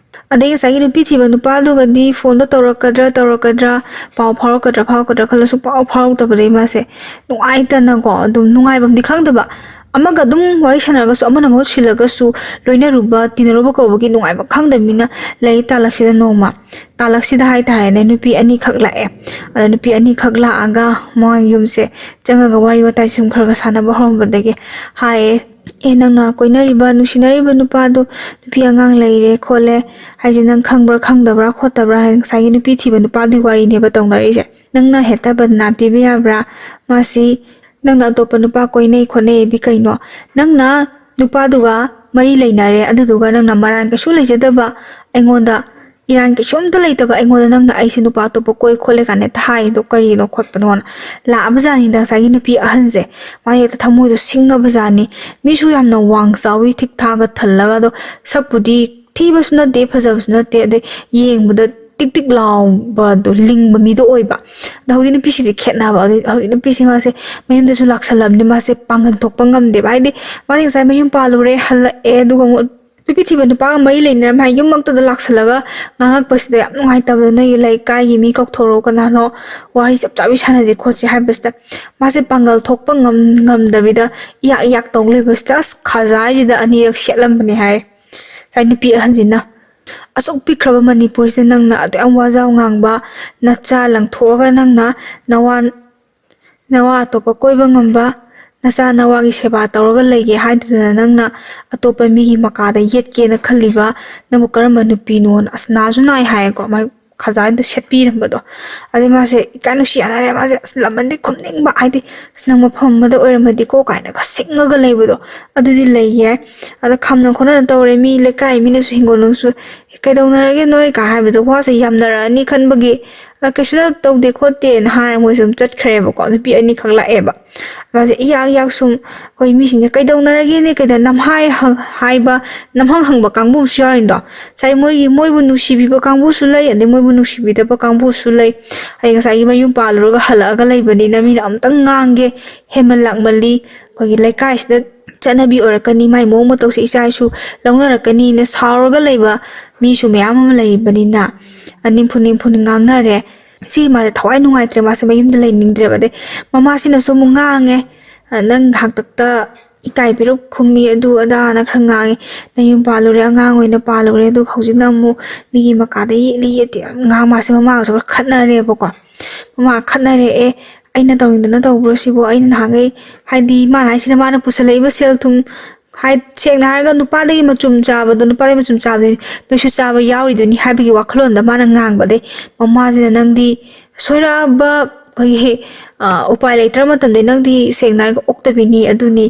ꯑꯗꯩ ꯉꯁꯥꯏꯒꯤ ꯅꯨꯄꯤ ꯊꯤꯕ ꯅꯨꯄꯥꯗꯨꯒꯗꯤ ꯐꯣꯟꯗꯣ ꯇꯧꯔꯛꯀꯗ꯭ꯔꯥ ꯇꯧꯔꯛꯀꯗ꯭ꯔꯥ, ꯄꯥꯎ ꯐꯥꯎꯔꯛꯀꯗ꯭ꯔꯥ ꯐꯥꯎꯔꯛꯀꯗ꯭ꯔꯥ ꯈꯜꯂꯁꯨ ꯄꯥꯎ ꯐꯥꯎꯔꯛꯇꯕꯗꯩ ꯃꯥꯁꯦ ꯅꯨꯡꯉꯥꯏꯇꯅꯀꯣ, ꯑꯗꯨꯝ ꯅꯨꯡꯉꯥꯏꯐꯝꯗꯤ ꯈꯪꯗꯕ, ꯑꯃꯒ ꯑꯗꯨꯝ ꯋꯥꯔꯤ ꯁꯥꯟꯅꯔꯒꯁꯨ, ꯑꯃꯅ ꯃꯍꯨꯠ ꯁꯤꯜꯂꯒꯁꯨ, ꯂꯣꯏꯅꯔꯨꯕ ꯇꯤꯟꯅꯔꯨꯕ ꯀꯧꯕꯒꯤ ꯅꯨꯡꯉꯥꯏꯕ ꯈꯪꯗꯕꯅꯤꯅ ꯂꯩ꯫ ꯇꯥꯜꯂꯛꯁꯤꯗ ꯅꯣꯡꯃ ꯇꯥꯜꯂꯛꯁꯤꯗ ꯍꯥꯏꯇꯥꯔꯦꯅꯦ, ꯅꯨꯄꯤ ꯑꯅꯤꯈꯛ ꯂꯥꯛꯑꯦ꯫ ꯑꯗ ꯅꯨꯄꯤ ꯑꯅꯤꯈꯛ ꯂꯥꯛꯑꯒ ꯃꯣꯏ ꯌꯨꯝꯁꯦ ꯆꯪꯉꯒ ꯋꯥꯔꯤ ꯋꯥꯇꯥꯏ ꯁꯨꯝ ꯈꯔ ꯈꯔ ꯁꯥꯟꯅꯕ ꯍꯧꯔꯝꯕꯗꯒꯤ ꯍꯥꯏꯌꯦ, "ꯑꯦ, ꯅꯪꯅ ꯀꯣꯏꯅꯔꯤꯕ, ꯅꯨꯡꯁꯤꯅꯔꯤꯕ ꯅꯨꯄꯥꯗꯣ ꯅꯨꯄꯤ ꯑꯉꯥꯡ ꯂꯩꯔꯦ ꯈꯣꯠꯂꯦ ꯍꯥꯏꯁꯦ ꯅꯪ ꯈꯪꯕ꯭ꯔꯥ ꯈꯪꯗꯕ꯭ꯔꯥ ꯈꯣꯠꯇꯕ꯭ꯔꯥ?" ꯍꯥꯏ, ꯉꯁꯥꯏꯒꯤ ꯅꯨꯄꯤ ꯊꯤꯕ ꯅꯨꯄꯥꯗꯨꯒꯤ ꯋꯥꯔꯤꯅꯦꯕ ꯇꯧꯅꯔꯤꯁꯦ꯫ "ꯅꯪꯅ ꯍꯦꯛꯇ ꯕꯗꯅꯥꯝ ꯄꯤꯕ ꯌꯥꯕ꯭ꯔꯥ? ꯃꯥꯁꯤ ꯅꯪꯅ ꯑꯇꯣꯞꯄ ꯅꯨꯄꯥ ꯀꯣꯏꯅꯩ ꯈꯣꯠꯅꯩꯗꯤ ꯀꯩꯅꯣ? ꯅꯪꯅ ꯅꯨꯄꯥꯗꯨꯒ ꯃꯔꯤ ꯂꯩꯅꯔꯦ, ꯑꯗꯨꯗꯨꯒ ꯅꯪꯅ ꯃꯔꯥꯟ ꯀꯩꯁꯨ ꯂꯩꯖꯗꯕ, ꯑꯩꯉꯣꯟꯗ ꯏꯔꯥꯟ ꯀꯩꯁꯨꯝꯇ ꯂꯩꯇꯕ ꯑꯩꯉꯣꯟꯗ ꯅꯪꯅ ꯑꯩꯁꯦ ꯅꯨꯄꯥ ꯑꯇꯣꯞꯄ ꯀꯣꯏ ꯈꯣꯠꯂꯦ ꯀꯥꯏꯅ ꯍꯥꯏꯔꯤꯗꯣ ꯀꯔꯤꯅꯣ ꯈꯣꯠꯄꯅꯣꯅ" ꯂꯥꯛꯑꯕ ꯖꯥꯠꯅꯤꯗ ꯉꯁꯥꯏꯒꯤ ꯅꯨꯄꯤ ꯑꯍꯟꯁꯦ꯫ ꯃꯥ ꯍꯦꯛꯇ ꯊꯃꯣꯏꯗꯣ ꯁꯤꯡꯉꯕ ꯖꯥꯠꯅꯤ꯫ ꯃꯤꯁꯨ ꯌꯥꯝꯅ ꯋꯥꯡ ꯆꯥꯎꯋꯤ, ꯊꯤꯛ ꯊꯥꯒ ꯊꯜꯂꯒ, ꯑꯗꯣ ꯁꯛꯄꯨꯗꯤ ꯊꯤꯕꯁꯨ ꯅꯠꯇꯦ, ꯐꯖꯕꯁꯨ ꯅꯠꯇꯦ, ꯑꯗꯩ ꯌꯦꯡꯕꯗ ꯇꯤꯛ ꯇꯤꯛ ꯂꯥꯎꯕꯗꯣ, ꯂꯤꯡꯕ ꯃꯤꯗꯣ ꯑꯣꯏꯕ꯫ ꯑꯗꯣ ꯍꯧꯖꯤꯛ ꯅꯨꯄꯤꯁꯤꯗꯤ ꯈꯦꯠꯅꯕ꯫ ꯍꯧꯖꯤꯛ, ꯍꯧꯖꯤꯛ ꯅꯨꯄꯤꯁꯦ ꯃꯥꯁꯦ ꯃꯌꯨꯝꯗꯁꯨ ꯂꯥꯛꯁꯜꯂꯕꯅꯤ, ꯃꯥꯁꯦ ꯄꯥꯡꯒꯟ ꯊꯣꯛꯄ ꯉꯝꯗꯦꯕ꯫ ꯍꯥꯏꯗꯤ ꯃꯥꯗꯤ ꯉꯁꯥꯏ ꯃꯌꯨꯝ ꯄꯥꯜꯂꯨꯔꯦ, ꯍꯜꯂꯛꯑꯦ, ꯑꯗꯨꯒ ꯑꯃꯨꯛ ꯅꯨꯄꯤ ꯊꯤꯕ ꯅꯨꯄꯥꯒ ꯃꯔꯤ ꯂꯩꯅꯔꯝꯃꯦ ꯍꯥꯏ, ꯌꯨꯝꯃꯛꯇꯗ ꯂꯥꯛꯁꯜꯂꯒ ꯉꯥꯡꯉꯛꯄꯁꯤꯗ ꯌꯥꯝ ꯅꯨꯡꯉꯥꯏꯇꯕꯗꯣ, "ꯅꯣꯏꯒꯤ ꯂꯩꯀꯥꯏꯒꯤ ꯃꯤ ꯀꯧꯊꯣꯔꯛꯑꯣ, ꯀꯅꯥꯅꯣ ꯋꯥꯔꯤ ꯆꯞ ꯆꯥꯕꯤ ꯁꯥꯟꯅꯁꯤ ꯈꯣꯠꯁꯤ" ꯍꯥꯏꯕꯁꯤꯗ ꯃꯥꯁꯦ ꯄꯥꯡꯒꯜ ꯊꯣꯛꯄ ꯉꯝ-, ꯉꯝꯗꯕꯤꯗ ꯏꯌꯥꯛ ꯏꯌꯥꯛ ꯇꯧ ꯂꯩꯕꯁꯤꯗ, ꯑꯁ, ꯈꯖꯥꯏ ꯍꯥꯏꯁꯤꯗ ꯑꯅꯤꯔꯛ ꯁꯦꯠꯂꯝꯕꯅꯦ ꯍꯥꯏ꯫ ꯉꯁꯥꯏ ꯅꯨꯄꯤ ꯑꯍꯟꯁꯤꯅ, "ꯑꯁꯨꯛ ꯄꯤꯛꯈ꯭ꯔꯕ ꯃꯅꯤꯄꯨꯔꯁꯤꯗ ꯅꯪꯅ ꯑꯗꯨ ꯌꯥꯝ ꯋꯥꯖꯥꯎ ꯉꯥꯡꯕ, ꯅꯆꯥ ꯂꯪꯊꯣꯛꯑꯒ ꯅꯪꯅ ꯅꯋꯥ ꯅꯋꯥ ꯑꯇꯣꯞꯄ ꯀꯣꯏꯕ ꯉꯝꯕ, ꯅꯆꯥ ꯅꯋꯥꯒꯤ ꯁꯦꯕꯥ ꯇꯧꯔꯒ ꯂꯩꯒꯦ ꯍꯥꯏꯗꯗꯅ ꯅꯪꯅ ꯑꯇꯣꯞꯄ ꯃꯤꯒꯤ ꯃꯀꯥꯗ ꯌꯦꯠꯀꯦꯅ ꯈꯜꯂꯤꯕ ꯅꯪꯕꯨ ꯀꯔꯝꯕ ꯅꯨꯄꯤꯅꯣꯅ? ꯑꯁ, ꯅꯥꯁꯨ ꯅꯥꯏ ꯍꯥꯏꯌꯦꯀꯣ, ꯃꯥꯏ ꯈꯖꯥꯏꯗꯣ ꯁꯦꯠꯄꯤꯔꯝꯕꯗꯣ꯫ ꯑꯗꯩ ꯃꯥꯁꯦ ꯏꯀꯥꯏ ꯅꯨꯡꯁꯤ ꯌꯥꯅꯔꯦ, ꯃꯥꯁꯦ ꯑꯁ ꯂꯃꯟꯗꯤ ꯈꯨꯝꯅꯤꯡꯕ, ꯍꯥꯏꯗꯤ ꯑꯁ ꯅꯪ ꯃꯐꯝ ꯑꯃꯗ ꯑꯣꯏꯔꯝꯃꯗꯤꯀꯣ ꯀꯥꯏꯅꯒ ꯁꯤꯡꯉꯒ ꯂꯩꯕꯗꯣ ꯑꯗꯨꯗꯤ ꯂꯩꯌꯦ꯫ ꯑꯗ ꯈꯝꯅ ꯈꯣꯠꯅꯅ ꯇꯧꯔꯦ, ꯃꯤ ꯂꯩꯀꯥꯏ ꯃꯤꯅꯁꯨ ꯍꯤꯡꯒꯣꯜ ꯅꯨꯡꯁꯨ "ꯀꯩꯗꯧꯅꯔꯒꯦ ꯅꯣꯏ?" ꯀꯥꯏ ꯍꯥꯏꯕꯗꯣ, ꯋꯥꯁꯦ ꯌꯥꯝꯅꯔꯛꯑꯅꯤ ꯈꯟꯕꯒꯤ "ꯑ, ꯀꯩꯁꯨ ꯇꯧꯗꯦ ꯈꯣꯠꯇꯦꯅ" ꯍꯥꯏꯔ ꯃꯣꯏꯁꯦ ꯑꯗꯨꯝ ꯆꯠꯈ꯭ꯔꯦꯕꯀꯣ꯫ ꯅꯨꯄꯤ ꯑꯅꯤꯈꯛ ꯂꯥꯛꯑꯦꯕ꯫ ꯃꯥꯁꯦ ꯏꯌꯥꯛ ꯏꯌꯥꯛ ꯁꯨꯝ ꯑꯩꯈꯣꯏ ꯃꯤꯁꯤꯡꯁꯦ "ꯀꯩꯗꯧꯅꯔꯒꯦꯅꯦ?" ꯀꯩꯗ ꯅꯝꯍꯥꯏ ꯍꯪ-, ꯍꯥꯏꯕ, ꯅꯝꯍꯪ ꯍꯪꯕ ꯀꯥꯡꯕꯨ ꯑꯃꯁꯨ ꯌꯥꯎꯔꯤꯅꯤꯗꯣ꯫ ꯉꯁꯥꯏ ꯃꯣꯏꯒꯤ, ꯃꯣꯏꯕꯨ ꯅꯨꯡꯁꯤꯕꯤꯕ ꯀꯥꯡꯕꯨꯁꯨ ꯂꯩ, ꯑꯗꯩ ꯃꯣꯏꯕꯨ ꯅꯨꯡꯁꯤꯕꯤꯗꯕ ꯀꯥꯡꯕꯨꯁꯨ ꯂꯩ꯫ ꯑꯩ ꯉꯁꯥꯏꯒꯤ ꯃꯌꯨꯝ ꯄꯥꯜꯂꯨꯔꯒ ꯍꯜꯂꯛꯑꯒ ꯂꯩꯕꯅꯤꯅ ꯃꯤꯅ ꯑꯃꯨꯛꯇꯪ ꯉꯥꯡꯒꯦ, ꯍꯦꯟꯃꯟ ꯂꯥꯛꯃꯜꯂꯤ, ꯑꯩꯈꯣꯏꯒꯤ ꯂꯩꯀꯥꯏꯁꯤꯗ ꯆꯠꯅꯕꯤ ꯑꯣꯏꯔꯛꯀꯅꯤ, ꯃꯥꯏ ꯃꯑꯣꯡ ꯃꯇꯧꯁꯦ ꯏꯆꯥ ꯏꯁꯨ ꯂꯧꯅꯔꯛꯀꯅꯤꯅ ꯁꯥꯎꯔꯒ ꯂꯩꯕ ꯃꯤꯁꯨ ꯃꯌꯥꯝ ꯑꯃ ꯂꯩꯔꯤꯕꯅꯤꯅ, ꯑ, ꯅꯤꯝꯐꯨ ꯅꯤꯝꯐꯨꯅ ꯉꯥꯡꯅꯔꯦ꯫ ꯁꯤꯒꯤ ꯃꯥꯁꯦ ꯊꯋꯥꯏ ꯅꯨꯡꯉꯥꯏꯇ꯭ꯔꯦ, ꯃꯥꯁꯦ ꯃꯌꯨꯝꯗ ꯂꯩꯅꯤꯡꯗ꯭ꯔꯦꯕ꯫ ꯑꯗꯩ ꯃꯃꯥꯁꯤꯅꯁꯨ ꯑꯃꯨꯛ ꯉꯥꯡꯉꯦ, "ꯑ, ꯅꯪ ꯍꯥꯛꯇꯛꯇ ꯏꯀꯥꯏ ꯄꯤꯔꯨꯛ ꯈꯨꯝꯃꯤ, ꯑꯗꯨ ꯑꯗꯥꯅ ꯈꯔ ꯉꯥꯡꯉꯦ꯫ ꯅꯌꯨꯝ ꯄꯥꯜꯂꯨꯔꯦ, ꯑꯉꯥꯡ ꯑꯣꯏꯅ ꯄꯥꯜꯂꯨꯔꯦ, ꯑꯗꯨꯒ ꯍꯧꯖꯤꯛꯅ ꯑꯃꯨꯛ ꯃꯤꯒꯤ ꯃꯀꯥꯗ ꯌꯦꯠꯂꯤ ꯌꯦꯠꯇꯦ" ꯌꯥꯝ ꯉꯥꯡ, ꯃꯥꯁꯦ ꯃꯃꯥꯒꯁꯨ ꯈꯔ ꯈꯠꯅꯔꯦꯕꯀꯣ꯫ ꯃꯃꯥ ꯈꯠꯅꯔꯦ, "ꯑꯦ, ꯑꯩꯅ ꯇꯧꯅꯤꯡꯗꯅ ꯇꯧꯕ꯭ꯔꯣ ꯁꯤꯕꯨ? ꯑꯩꯅ ꯅꯍꯥꯟꯈꯩ", ꯍꯥꯏꯗꯤ ꯃꯥꯅ ꯍꯥꯏꯁꯤꯅ ꯃꯥꯅ ꯄꯨꯁꯜꯂꯛꯏꯕ ꯁꯦꯜ ꯊꯨꯝ, ꯍꯥꯏ, ꯁꯦꯡꯅ ꯍꯥꯏꯔꯒ ꯅꯨꯄꯥꯗꯒꯤ ꯃꯆꯨꯝ ꯆꯥꯕꯗꯣ, ꯅꯨꯄꯥꯗꯒꯤ ꯃꯆꯨꯝ ꯆꯥꯕꯗꯨꯅꯤ ꯅꯣꯏꯁꯨ ꯆꯥꯕ ꯌꯥꯎꯔꯤꯗꯨꯅꯤ ꯍꯥꯏꯕꯒꯤ ꯋꯥꯈꯜꯂꯣꯟꯗ ꯃꯥꯅ ꯉꯥꯡꯕ꯫ ꯑꯗꯩ ꯃꯃꯥꯁꯤꯅ "ꯅꯪꯗꯤ ꯁꯣꯏꯔꯛꯑꯕ ꯑꯩꯈꯣꯏꯒꯤ, ꯑ, ꯎꯄꯥꯏ ꯂꯩꯇ꯭ꯔ ꯃꯇꯝꯗ ꯅꯪꯗꯤ ꯁꯦꯡꯅ ꯍꯥꯏꯔꯒ ꯑꯣꯛꯇꯕꯤꯅꯤ, ꯑꯗꯨꯅꯤ"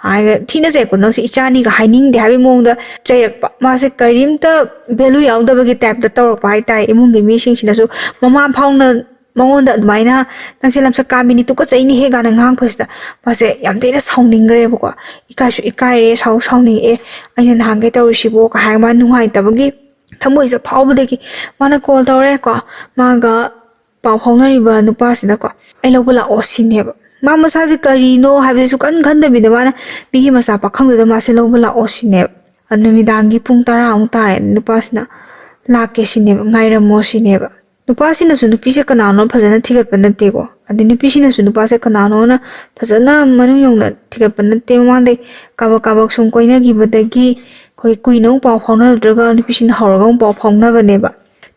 ꯍꯥꯏꯔꯒ ꯊꯤꯅ ꯆꯩꯀꯣ, "ꯅꯪꯁꯦ ꯏꯆꯥꯅꯤꯒ ꯍꯥꯏꯅꯤꯡꯗꯦ" ꯍꯥꯏꯕꯒꯤ ꯃꯑꯣꯡꯗ ꯆꯩꯔꯛꯄ꯫ ꯃꯥꯁꯦ ꯀꯔꯤꯝꯇ value ꯌꯥꯎꯗꯕꯒꯤ type ꯇ ꯇꯧꯔꯛꯄ ꯍꯥꯏꯇꯥꯔꯦ꯫ ꯏꯃꯨꯡꯒꯤ ꯃꯤꯁꯤꯡꯁꯤꯅꯁꯨ ꯃꯃꯥ ꯐꯥꯎꯅ ꯃꯉꯣꯟꯗ ꯑꯗꯨꯃꯥꯏꯅ "ꯅꯪꯁꯦ ꯂꯝꯆꯠ ꯀꯥꯃꯤꯅꯤ, ꯇꯨꯀꯠꯆꯩꯅꯦꯍꯦ" ꯀꯥꯏꯅ ꯉꯥꯡꯉꯛꯄꯁꯤꯗ ꯃꯥꯁꯦ ꯌꯥꯝ ꯊꯤꯅ ꯁꯥꯎꯅꯤꯡꯈ꯭ꯔꯦꯕꯀꯣ꯫ ꯏꯀꯥꯏꯁꯨ ꯏꯀꯥꯏꯔꯦ, ꯁꯥꯎ ꯁꯥꯎꯅꯤꯡꯉꯛꯑꯦ, "ꯑꯩꯅ ꯅꯍꯥꯟꯈꯩ ꯇꯧꯔꯤꯁꯤꯕꯣ" ꯀꯥꯏ ꯍꯥꯏꯔꯒ ꯃꯥ ꯅꯨꯡꯉꯥꯏꯇꯕꯒꯤ ꯊꯃꯣꯏꯁꯦ ꯐꯥꯎꯕꯗꯒꯤ ꯃꯥꯅ call ꯇꯧꯔꯦꯀꯣ꯫ ꯃꯥꯒ ꯄꯥꯎ ꯐꯥꯎꯅꯔꯤꯕ ꯅꯨꯄꯥꯁꯤꯅꯀꯣ, "ꯑꯩ ꯂꯧꯕ ꯂꯥꯛꯑꯣ" ꯁꯤꯅꯦꯕ꯫ ꯃꯥ ꯃꯁꯥꯁꯦ ꯀꯔꯤꯅꯣ ꯍꯥꯏꯕꯁꯦ ꯁꯨꯀꯟ ꯈꯟꯗꯕꯤꯗ ꯃꯥꯅ ꯃꯤꯒꯤ ꯃꯆꯥ ꯄꯥꯈꯪꯗꯨꯗ ꯃꯥꯁꯦ ꯂꯧꯕ ꯂꯥꯛꯑꯣ ꯁꯤꯅꯦꯕ꯫ ꯑ, ꯅꯨꯃꯤꯗꯥꯡꯒꯤ ꯄꯨꯡ ꯇꯔꯥꯃꯨꯛ ꯇꯥꯔꯦ, ꯅꯨꯄꯥꯁꯤꯅ "ꯂꯥꯛꯀꯦ" ꯁꯤꯅꯦꯕ, "ꯉꯥꯏꯔꯝꯃꯣ" ꯁꯤꯅꯦꯕ꯫ ꯅꯨꯄꯥꯁꯤꯅꯁꯨ ꯅꯨꯄꯤꯁꯦ ꯀꯅꯥꯅꯣ ꯐꯖꯅ ꯊꯤꯒꯠꯄ ꯅꯠꯇꯦꯀꯣ꯫ ꯑꯗꯩ ꯅꯨꯄꯤꯁꯤꯅꯁꯨ ꯅꯨꯄꯥꯁꯦ ꯀꯅꯥꯅꯣꯅ ꯐꯖꯅ ꯃꯅꯨꯡ ꯌꯧꯅ ꯊꯤꯒꯠꯄ ꯅꯠꯇꯦ꯫ ꯃꯃꯥꯡꯗꯩ ꯀꯥꯕꯛ ꯀꯥꯕꯛ ꯁꯨꯝ ꯀꯣꯏꯅꯈꯤꯕꯗꯒꯤ ꯑꯩꯈꯣꯏ ꯀꯨꯏꯅ ꯑꯃꯨꯛ ꯄꯥꯎ ꯐꯥꯎꯅꯔꯨꯗ꯭ꯔꯒ ꯅꯨꯄꯤꯁꯤꯅ ꯍꯧꯔꯒ ꯑꯃꯨꯛ ꯄꯥꯎ ꯐꯥꯎꯅꯕꯅꯦꯕ꯫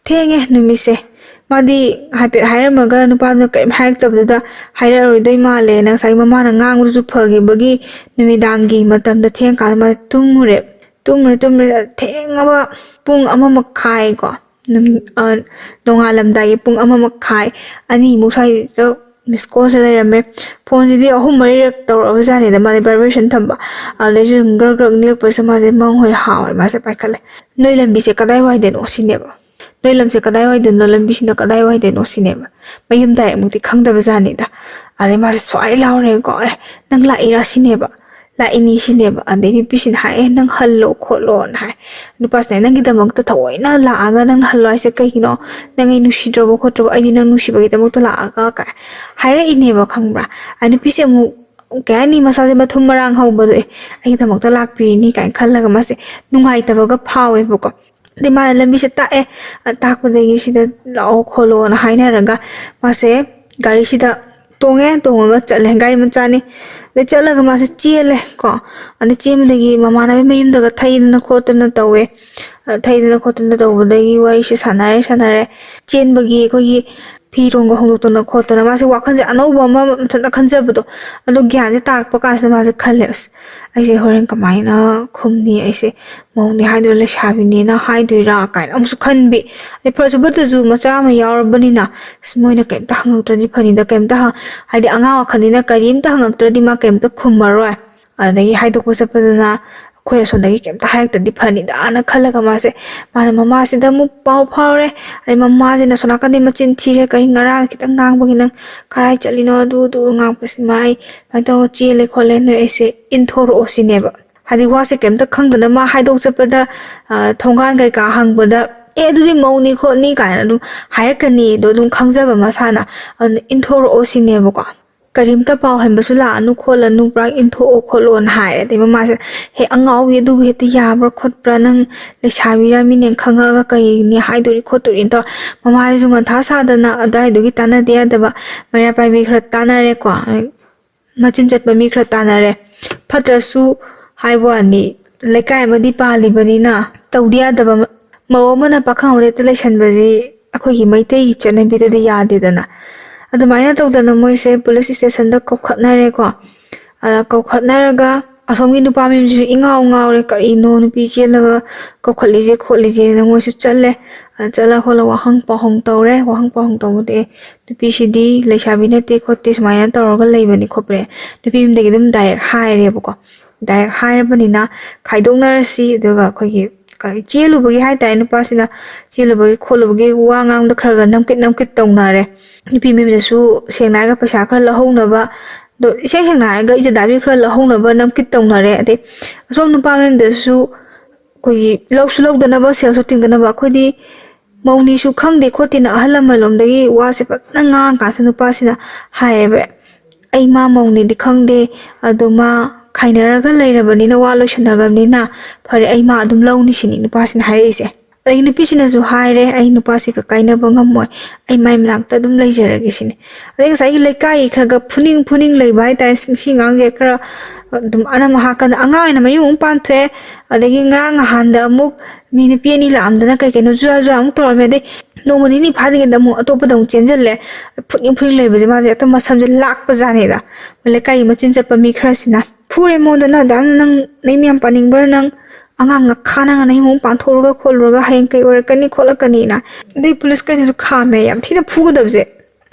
ꯊꯦꯡꯉꯦ ꯅꯨꯃꯤꯠꯁꯦ꯫ ꯃꯥꯗꯤ ꯍꯥꯏꯐꯦꯠ ꯍꯥꯏꯔꯝꯃꯒ ꯅꯨꯄꯥꯗꯨꯅ ꯀꯔꯤꯝ ꯍꯥꯏꯔꯛꯇꯕꯗꯨꯗ ꯍꯥꯏꯔꯛꯑꯔꯣꯏꯗꯣꯏ ꯃꯥꯜꯂꯦꯅ ꯉꯁꯥꯏ ꯃꯃꯥꯅ ꯉꯥꯡꯕꯗꯨꯁꯨ ꯐꯈꯤꯕꯒꯤ ꯅꯨꯃꯤꯗꯥꯡꯒꯤ ꯃꯇꯝꯗ ꯊꯦꯡꯉꯀꯥꯟꯗ ꯃꯥꯁꯦ ꯇꯨꯝꯃꯨꯔꯦ꯫ ꯇꯨꯝꯃꯨꯔꯦ, ꯇꯨꯝꯃꯨꯔꯦ, ꯊꯦꯡꯉꯕ ꯄꯨꯡ ꯑꯃ ꯃꯈꯥꯏ ꯀꯣ, ꯅꯨꯃꯤꯠ, ꯑ, ꯅꯣꯡꯉꯥꯜꯂꯝꯗꯥꯏꯒꯤ ꯄꯨꯡ ꯑꯃ ꯃꯈꯥꯏ, ꯑꯅꯤꯃꯨꯛ ꯁ꯭ꯋꯥꯏꯗ ꯃꯤꯁ ꯀꯣꯜꯁꯦ ꯂꯩꯔꯝꯃꯦ꯫ ꯐꯣꯟꯁꯤꯗꯤ ꯑꯍꯨꯝ ꯃꯔꯤꯔꯛ ꯇꯧꯔꯛꯑꯕꯖꯥꯠꯅꯤꯗ, ꯃꯥꯗꯤ ꯚꯥꯏꯕ꯭ꯔꯦꯁꯟ ꯊꯝꯕ꯫ ꯑꯗꯨꯗꯩꯁꯤꯗ ꯒ꯭ꯔꯛ ꯒ꯭ꯔꯛ ꯅꯤꯛꯂꯛꯄꯁꯤꯗ ꯃꯥꯁꯦ ꯃꯪ ꯍꯣꯏ ꯍꯥꯎꯔꯦ, ꯃꯥꯁꯦ ꯄꯥꯏꯈꯠꯂꯦ꯫ "ꯅꯣꯏ ꯂꯝꯕꯤꯁꯦ ꯀꯗꯥꯏꯋꯥꯏꯗꯅꯣ?" ꯁꯤꯅꯦꯕ꯫ "ꯅꯣꯏ ꯂꯝꯁꯦ ꯀꯗꯥꯏꯋꯥꯏꯗꯅꯣ? ꯂꯝꯕꯤꯁꯤꯅ ꯀꯗꯥꯏꯋꯥꯏꯗꯅꯣ?" ꯁꯤꯅꯦꯕ꯫ ꯃꯌꯨꯝ ꯗꯥꯏꯔꯦꯛꯃꯛꯇꯤ ꯈꯪꯗꯕ ꯖꯥꯠꯅꯤꯗ꯫ ꯑꯗꯩ ꯃꯥꯁꯦ ꯁ꯭ꯋꯥꯏ ꯂꯥꯎꯔꯦꯀꯣ, "ꯑꯦ, ꯅꯪ ꯂꯥꯛꯏꯔꯥ?" ꯁꯤꯅꯦꯕ꯫ "ꯂꯥꯛꯏꯅꯤ" ꯁꯤꯅꯦꯕ꯫ ꯑꯗꯩ ꯅꯨꯄꯤꯁꯤꯅ ꯍꯥꯏ, "ꯑꯦ, ꯅꯪ ꯍꯜꯂꯣ ꯈꯣꯠꯂꯣꯅ" ꯍꯥꯏ꯫ ꯅꯨꯄꯥꯁꯤꯅ, "ꯅꯪꯒꯤꯗꯃꯛꯇ ꯊꯑꯣꯏꯅ ꯂꯥꯛꯑꯒ ꯅꯪꯅ ꯍꯜꯂꯣ ꯍꯥꯏꯁꯦ ꯀꯩꯒꯤꯅꯣ? ꯅꯪ ꯑꯩ ꯅꯨꯡꯁꯤꯗ꯭ꯔꯕꯣ ꯈꯣꯠꯇ꯭ꯔꯕꯣ? ꯑꯩꯗꯤ ꯅꯪ ꯅꯨꯡꯁꯤꯕꯒꯤꯗꯃꯛꯇ ꯂꯥꯛꯑꯒ" ꯀꯥꯏ ꯍꯥꯏꯔꯛꯏꯅꯦꯕ, ꯈꯪꯕ꯭ꯔꯥ? ꯑ, ꯅꯨꯄꯤꯁꯦ ꯑꯃꯨꯛ, ꯀꯩ ꯍꯥꯏꯅꯤ, ꯃꯁꯥꯁꯦ ꯃꯊꯨꯝ ꯃꯔꯥꯡ ꯍꯧꯕꯗꯣ, "ꯑꯦ, ꯑꯩꯒꯤꯗꯃꯛꯇ ꯂꯥꯛꯄꯤꯔꯤꯅꯤ" ꯀꯥꯏꯅ ꯈꯜꯂꯒ ꯃꯥꯁꯦ ꯅꯨꯡꯉꯥꯏꯇꯕꯒ ꯐꯥꯎꯋꯦꯕꯀꯣ꯫ ꯑꯗꯩ ꯃꯥꯅ ꯂꯝꯕꯤꯁꯦ ꯇꯥꯛꯑꯦ꯫ ꯑ, ꯇꯥꯛꯄꯗꯒꯤ "ꯁꯤꯗ ꯂꯥꯛꯑꯣ" ꯈꯣꯠꯂꯣꯅ ꯍꯥꯏꯅꯔꯒ ꯃꯥꯁꯦ ꯒꯥꯔꯤꯁꯤꯗ ꯇꯣꯡꯉꯦ, ꯇꯣꯡꯉꯒ ꯆꯠꯂꯦ, ꯒꯥꯔꯤ ꯃꯆꯥꯅꯤ꯫ ꯑꯗꯩ ꯆꯠꯂꯒ ꯃꯥꯁꯦ ꯆꯦꯜꯂꯦ ꯀꯣ꯫ ꯑꯗꯩ ꯆꯦꯟꯕꯗꯒꯤ ꯃꯃꯥꯟꯅꯕꯤ ꯃꯌꯨꯝꯗꯒ ꯊꯩꯗꯅ ꯈꯣꯠꯇꯅ ꯇꯧꯋꯦ꯫ ꯑ, ꯊꯩꯗꯅ ꯈꯣꯠꯇꯅ ꯇꯧꯕꯗꯒꯤ ꯋꯥꯔꯤꯁꯦ ꯁꯥꯟꯅꯔꯦ, ꯁꯥꯟꯅꯔꯦ꯫ ꯆꯦꯟꯕꯒꯤ ꯑꯩꯈꯣꯏꯒꯤ ꯐꯤꯔꯣꯟꯒ ꯍꯣꯡꯗꯣꯛꯇꯅ ꯈꯣꯠꯇꯅ ꯃꯥꯁꯦ ꯋꯥꯈꯜꯁꯦ ꯑꯅꯧꯕ ꯑꯃ ꯃꯊꯟꯇ ꯈꯟꯖꯕꯗꯣ, ꯑꯗꯨ ꯒ꯭ꯌꯥꯟꯁꯦ ꯇꯥꯔꯛꯄ ꯀꯥꯟꯁꯤꯗ ꯃꯥꯁꯦ ꯈꯜꯂꯦ, "ꯑꯁ, ꯑꯩꯁꯦ ꯍꯣꯔꯦꯟ ꯀꯃꯥꯏꯅ ꯈꯨꯝꯅꯤ? ꯑꯩꯁꯦ ꯃꯧꯅꯦ ꯍꯥꯏꯗꯣꯏꯔꯥ, ꯂꯩꯁꯥꯕꯤꯅꯦꯅ ꯍꯥꯏꯗꯣꯏꯔꯥ?" ꯀꯥꯏꯅ ꯑꯃꯨꯛꯁꯨ ꯈꯟꯕꯤ꯫ ꯑꯗꯩ ꯐꯔꯁꯨ ꯐꯠꯇ꯭ꯔꯁꯨ ꯃꯆꯥ ꯑꯃ ꯌꯥꯎꯔꯕꯅꯤꯅ, "ꯑꯁ, ꯃꯣꯏꯅ ꯀꯩꯝꯇ ꯍꯪꯉꯛꯇ꯭ꯔꯗꯤ ꯐꯅꯤꯗ, ꯀꯩꯝꯇ ꯍꯪ-, ꯍꯥꯏꯗꯤ ꯑꯉꯥꯡ ꯋꯥꯈꯜꯅꯤꯅ ꯀꯔꯤꯝꯇ ꯍꯪꯉꯛꯇ꯭ꯔꯗꯤ ꯃꯥ ꯀꯩꯝꯇ ꯈꯨꯝꯃꯔꯣꯏ꯫ ꯑꯗꯒꯤ ꯍꯥꯏꯗꯣꯛꯄ ꯆꯠꯄꯗꯨꯅ ꯑꯩꯈꯣꯏ ꯑꯁꯣꯝꯗꯒꯤ ꯀꯩꯝꯇ ꯍꯥꯏꯔꯛꯇ꯭ꯔꯗꯤ ꯐꯅꯤꯗꯥꯅ" ꯈꯜꯂꯒ ꯃꯥꯁꯦ, ꯃꯥꯅ ꯃꯃꯥꯁꯤꯗ ꯑꯃꯨꯛ ꯄꯥꯎ ꯐꯥꯎꯔꯦ꯫ ꯑꯗꯩ ꯃꯃꯥꯁꯤꯅ ꯑꯁꯣꯝ ꯅꯥꯀꯟꯗꯩ ꯃꯆꯤꯟ ꯊꯤꯔꯦ, "ꯀꯔꯤ ꯉꯔꯥꯡ ꯈꯤꯇꯪ ꯉꯥꯡꯕꯒꯤ ꯅꯪ ꯀꯔꯥꯏ ꯆꯠꯂꯤꯅꯣ?" ꯑꯗꯨ ꯑꯗꯨ ꯉꯥꯡꯕꯁꯤꯃ ꯑꯩ ꯁꯨꯃꯥꯏꯅ ꯇꯧꯔꯒ ꯆꯦꯜꯂꯦ ꯈꯣꯠꯂꯦ, ꯅꯣꯏ ꯑꯩꯁꯦ ꯏꯟꯊꯣꯔꯛꯑꯣ ꯁꯤꯅꯦꯕ꯫ ꯍꯥꯏꯗꯤ ꯋꯥꯁꯦ ꯀꯩꯝꯇ ꯈꯪꯗꯅ ꯃꯥ ꯍꯥꯏꯗꯣꯛ ꯆꯠꯄꯗ, ꯑ, ꯊꯣꯡꯒꯥꯟ ꯀꯩꯀꯥ ꯍꯪꯕꯗ, "ꯑꯦ, ꯑꯗꯨꯗꯤ ꯃꯧꯅꯤ ꯈꯣꯠꯅꯤ" ꯀꯥꯏꯅ ꯑꯗꯨꯝ ꯍꯥꯏꯔꯛꯀꯅꯤꯗꯣ ꯑꯗꯨꯝ ꯈꯪꯖꯕ ꯃꯁꯥꯅ, ꯑꯗꯨꯅ "ꯏꯟꯊꯣꯔꯛꯑꯣ" ꯁꯤꯅꯦꯕꯀꯣ꯫ "ꯀꯔꯤꯝꯇ ꯄꯥꯎ ꯍꯟꯕꯁꯨ ꯂꯥꯛꯑꯅꯨ ꯈꯣꯠꯂꯅꯨ, ꯄꯨꯔꯥ ꯏꯟꯊꯣꯛꯑꯣ ꯈꯣꯠꯂꯣꯅ" ꯍꯥꯏꯔꯦ꯫ ꯑꯗꯩ ꯃꯃꯥꯁꯦ, "ꯍꯦ ꯑꯉꯥꯎꯕꯤ, ꯑꯗꯨꯕꯨ ꯍꯦꯛꯇ ꯌꯥꯕ꯭ꯔꯥ ꯈꯣꯠꯄ꯭ꯔꯥ? ꯅꯪ ꯂꯩꯁꯥꯕꯤꯔꯥ, ꯃꯤꯅ ꯈꯪꯉꯛꯑꯒ ꯀꯔꯤꯅꯤ ꯍꯥꯏꯗꯣꯔꯤ ꯈꯣꯠꯇꯣꯔꯤ?" ꯇꯧꯔ ꯃꯃꯥꯁꯤꯁꯨ ꯃꯊꯥ ꯁꯥꯗꯅ ꯑꯗꯨꯋꯥꯏꯗꯨꯒꯤ ꯇꯥꯟꯅꯗ ꯌꯥꯗꯕ ꯃꯩꯔꯥ ꯄꯥꯏꯕꯤ ꯈꯔ ꯇꯥꯟꯅꯔꯦꯀꯣ꯫ ꯃꯆꯤꯟ ꯆꯠꯄ ꯃꯤ ꯈꯔ ꯇꯥꯟꯅꯔꯦ꯫ ꯐꯠꯇ꯭ꯔꯁꯨ ꯍꯥꯏꯕ ꯋꯥꯅꯤ, ꯂꯩꯀꯥꯏ ꯑꯃꯗꯤ ꯄꯥꯜꯂꯤꯕꯅꯤꯅ ꯇꯧꯗ ꯌꯥꯗꯕ꯫ ꯃꯧ ꯑꯃꯅ ꯄꯥꯈꯪ ꯑꯃꯗ ꯍꯦꯛꯇ ꯂꯩꯁꯟꯕꯁꯤ ꯑꯩꯈꯣꯏꯒꯤ ꯃꯩꯇꯩꯒꯤ ꯆꯠꯅꯕꯤꯗꯗꯤ ꯌꯥꯗꯦꯗꯅ꯫ ꯑꯗꯨꯃꯥꯏꯅ ꯇꯧꯗꯅ ꯃꯣꯏꯁꯦ ꯄꯨꯂꯤꯁ ꯏꯁꯇꯦꯁꯟꯗ ꯀꯧꯈꯠꯅꯔꯦꯀꯣ꯫ ꯑꯗ ꯀꯧꯈꯠꯅꯔꯒ ꯑꯁꯣꯝꯒꯤ ꯅꯨꯄꯥ ꯃꯌꯨꯝꯁꯤꯁꯨ ꯏꯉꯥꯎ ꯉꯥꯎꯔꯦ, ꯀꯔꯤꯅꯣ ꯅꯨꯄꯤ ꯆꯦꯜꯂꯒ ꯀꯧꯈꯠꯂꯤꯁꯦ ꯈꯣꯠꯂꯤꯁꯦꯅ ꯃꯣꯏꯁꯨ ꯆꯠꯂꯦ꯫ ꯑꯗ ꯆꯠꯂ ꯈꯣꯠꯂ ꯋꯥꯍꯪ ꯄꯥꯎꯍꯪ ꯇꯧꯔꯦ꯫ ꯋꯥꯍꯪ ꯄꯥꯎꯍꯪ ꯇꯧꯕꯗ ꯑꯦ, ꯅꯨꯄꯤꯁꯤꯗꯤ ꯂꯩꯁꯥꯕꯤ ꯅꯠꯇꯦ ꯈꯣꯠꯇꯦ, ꯁꯨꯃꯥꯏꯅ ꯇꯧꯔꯒ ꯂꯩꯕꯅꯤ ꯈꯣꯠꯄꯅꯦ, ꯅꯨꯄꯤ ꯃꯌꯨꯝꯗꯒꯤ ꯑꯗꯨꯝ ꯗꯥꯏꯔꯦꯛ ꯍꯥꯏꯔꯦꯕꯀꯣ꯫ ꯗꯥꯏꯔꯦꯛ ꯍꯥꯏꯔꯕꯅꯤꯅ ꯈꯥꯏꯗꯣꯛꯅꯔꯁꯤ, ꯑꯗꯨꯒ ꯑꯩꯈꯣꯏꯒꯤ ꯀ- ꯆꯦꯜꯂꯨꯕꯒꯤ ꯍꯥꯏꯇꯥꯔꯦ, ꯅꯨꯄꯥꯁꯤꯅ ꯆꯦꯜꯂꯨꯕꯒꯤ ꯈꯣꯠꯂꯨꯕꯒꯤ ꯋꯥ ꯉꯥꯡꯕꯗ ꯈꯔ ꯈꯔ ꯅꯝꯀꯤꯠ ꯅꯝꯀꯤꯠ ꯇꯧꯅꯔꯦ꯫ ꯅꯨꯄꯤ ꯃꯌꯨꯝꯗꯁꯨ ꯁꯦꯡꯅ ꯍꯥꯏꯔꯒ ꯄꯩꯁꯥ ꯈꯔ ꯂꯧꯍꯧꯅꯕ, ꯑꯗꯣ ꯏꯁꯦꯡ ꯁꯦꯡꯅ ꯍꯥꯏꯔꯒ ꯏꯖꯠ ꯍꯥꯏꯕꯤ ꯈꯔ ꯂꯧꯍꯧꯅꯕ ꯅꯝꯀꯤꯠ ꯇꯧꯅꯔꯦ꯫ ꯑꯗꯩ ꯑꯁꯣꯝ ꯅꯨꯄꯥ ꯃꯌꯨꯝꯗꯁꯨ ꯑꯩꯈꯣꯏꯒꯤ ꯂꯧꯁꯨ ꯂꯧꯗꯅꯕ, ꯁꯦꯜꯁꯨ ꯇꯤꯡꯗꯅꯕ꯫ ꯑꯩꯈꯣꯏꯗꯤ ꯃꯧꯅꯤꯁꯨ ꯈꯪꯗꯦ ꯈꯣꯠꯇꯦꯅ ꯑꯍꯜ ꯂꯃꯟꯂꯣꯝꯗꯒꯤ ꯋꯥꯁꯦ ꯐꯖꯅ ꯉꯥꯡꯉꯀꯥꯟꯁꯤꯗ ꯅꯨꯄꯥꯁꯤꯅ ꯍꯥꯏꯔꯦꯕ, "ꯑꯩ ꯃꯥ ꯃꯧꯅꯤꯗꯤ ꯈꯪꯗꯦ, ꯑꯗꯣ ꯃꯥ ꯈꯥꯏꯅꯔꯒ ꯂꯩꯔꯕꯅꯤꯅ, ꯋꯥ ꯂꯣꯏꯁꯟꯅꯈ꯭ꯔꯕꯅꯤꯅ ꯐꯔꯦ, ꯑꯩ ꯃꯥ ꯑꯗꯨꯝ ꯂꯧꯅꯤ", ꯁꯤꯅꯤ ꯅꯨꯄꯥꯁꯤꯅ ꯍꯥꯏꯔꯛꯏꯁꯦ꯫ ꯑꯗꯒꯤ ꯅꯨꯄꯤꯁꯤꯅꯁꯨ ꯍꯥꯏꯔꯦ, "ꯑꯩ ꯅꯨꯄꯥꯁꯤꯒ ꯀꯥꯏꯅꯕ ꯉꯝꯃꯣꯏ, ꯑꯩ ꯃꯥꯏ ꯃꯅꯥꯛꯇ ꯑꯗꯨꯝ ꯂꯩꯖꯔꯒꯦ", ꯁꯤꯅꯤ꯫ ꯑꯗꯩ ꯉꯁꯥꯏꯒꯤ ꯂꯩꯀꯥꯏꯒꯤ ꯈꯔ ꯈꯔ ꯐꯨꯅꯤꯡ ꯐꯨꯅꯤꯡ ꯂꯩꯕ ꯍꯥꯏꯇꯥꯔꯦ, ꯁꯤ ꯑꯉꯥꯡꯁꯦ ꯈꯔ ꯑꯗꯨꯝ ꯑꯅꯝ ꯑꯍꯥ ꯀꯟꯅ, ꯑꯉꯥꯡ ꯑꯣꯏꯅ ꯃꯌꯨꯝ ꯑꯃꯨꯛ ꯄꯥꯟꯊꯣꯛꯑꯦ, ꯑꯗꯒꯤ ꯉꯔꯥꯡ ꯅꯍꯥꯟꯗ ꯑꯃꯨꯛ ꯃꯤ ꯅꯨꯄꯤ ꯑꯅꯤ ꯂꯥꯛꯑꯝꯗꯅ ꯀꯩ ꯀꯩꯅꯣ ꯖꯨꯔꯥ ꯖꯨꯔꯥ ꯑꯃꯨꯛ ꯇꯧꯔꯝꯃꯦ꯫ ꯑꯗꯩ ꯅꯣꯡꯃ ꯅꯤꯅꯤ ꯐꯥꯗ꯭ꯔꯤꯉꯩꯗ ꯑꯃꯨꯛ ꯑꯇꯣꯞꯄꯗ ꯑꯃꯨꯛ ꯆꯦꯟꯁꯤꯜꯂꯦ꯫ ꯐꯨꯅꯤꯡ ꯐꯨꯅꯤꯡ ꯂꯩꯕꯁꯦ ꯃꯥꯁꯦ ꯍꯦꯛꯇ ꯃꯁꯝꯁꯦ ꯂꯥꯛꯄꯖꯥꯠꯅꯤꯗ꯫ ꯂꯩꯀꯥꯏꯒꯤ ꯃꯆꯤꯟ ꯆꯠꯄ ꯃꯤ ꯈꯔꯁꯤꯅ ꯐꯨꯔꯦ ꯃꯉꯣꯟꯗ, "ꯅꯪ ꯑꯗꯥꯝꯅ ꯅꯪ ꯅꯌꯨꯝ ꯌꯥꯝ ꯄꯥꯅꯤꯡꯕ꯭ꯔꯥ? ꯅꯪ ꯑꯉꯥꯡ ꯉꯈꯥ ꯅꯪꯅ ꯅꯌꯨꯝ ꯑꯃꯨꯛ ꯄꯥꯟꯊꯣꯛꯎꯔꯒ ꯈꯣꯠꯂꯨꯔꯒ ꯍꯌꯦꯡ ꯀꯩ ꯑꯣꯏꯔꯛꯀꯅꯤ ꯈꯣꯠꯂꯛꯀꯅꯤꯅ?" ꯑꯗꯩ ꯄꯨꯂꯤꯁ ꯀꯩꯅꯁꯨ ꯈꯥꯝꯃꯦ, ꯌꯥꯝ ꯊꯤꯅ ꯐꯨꯒꯗꯕꯁꯦ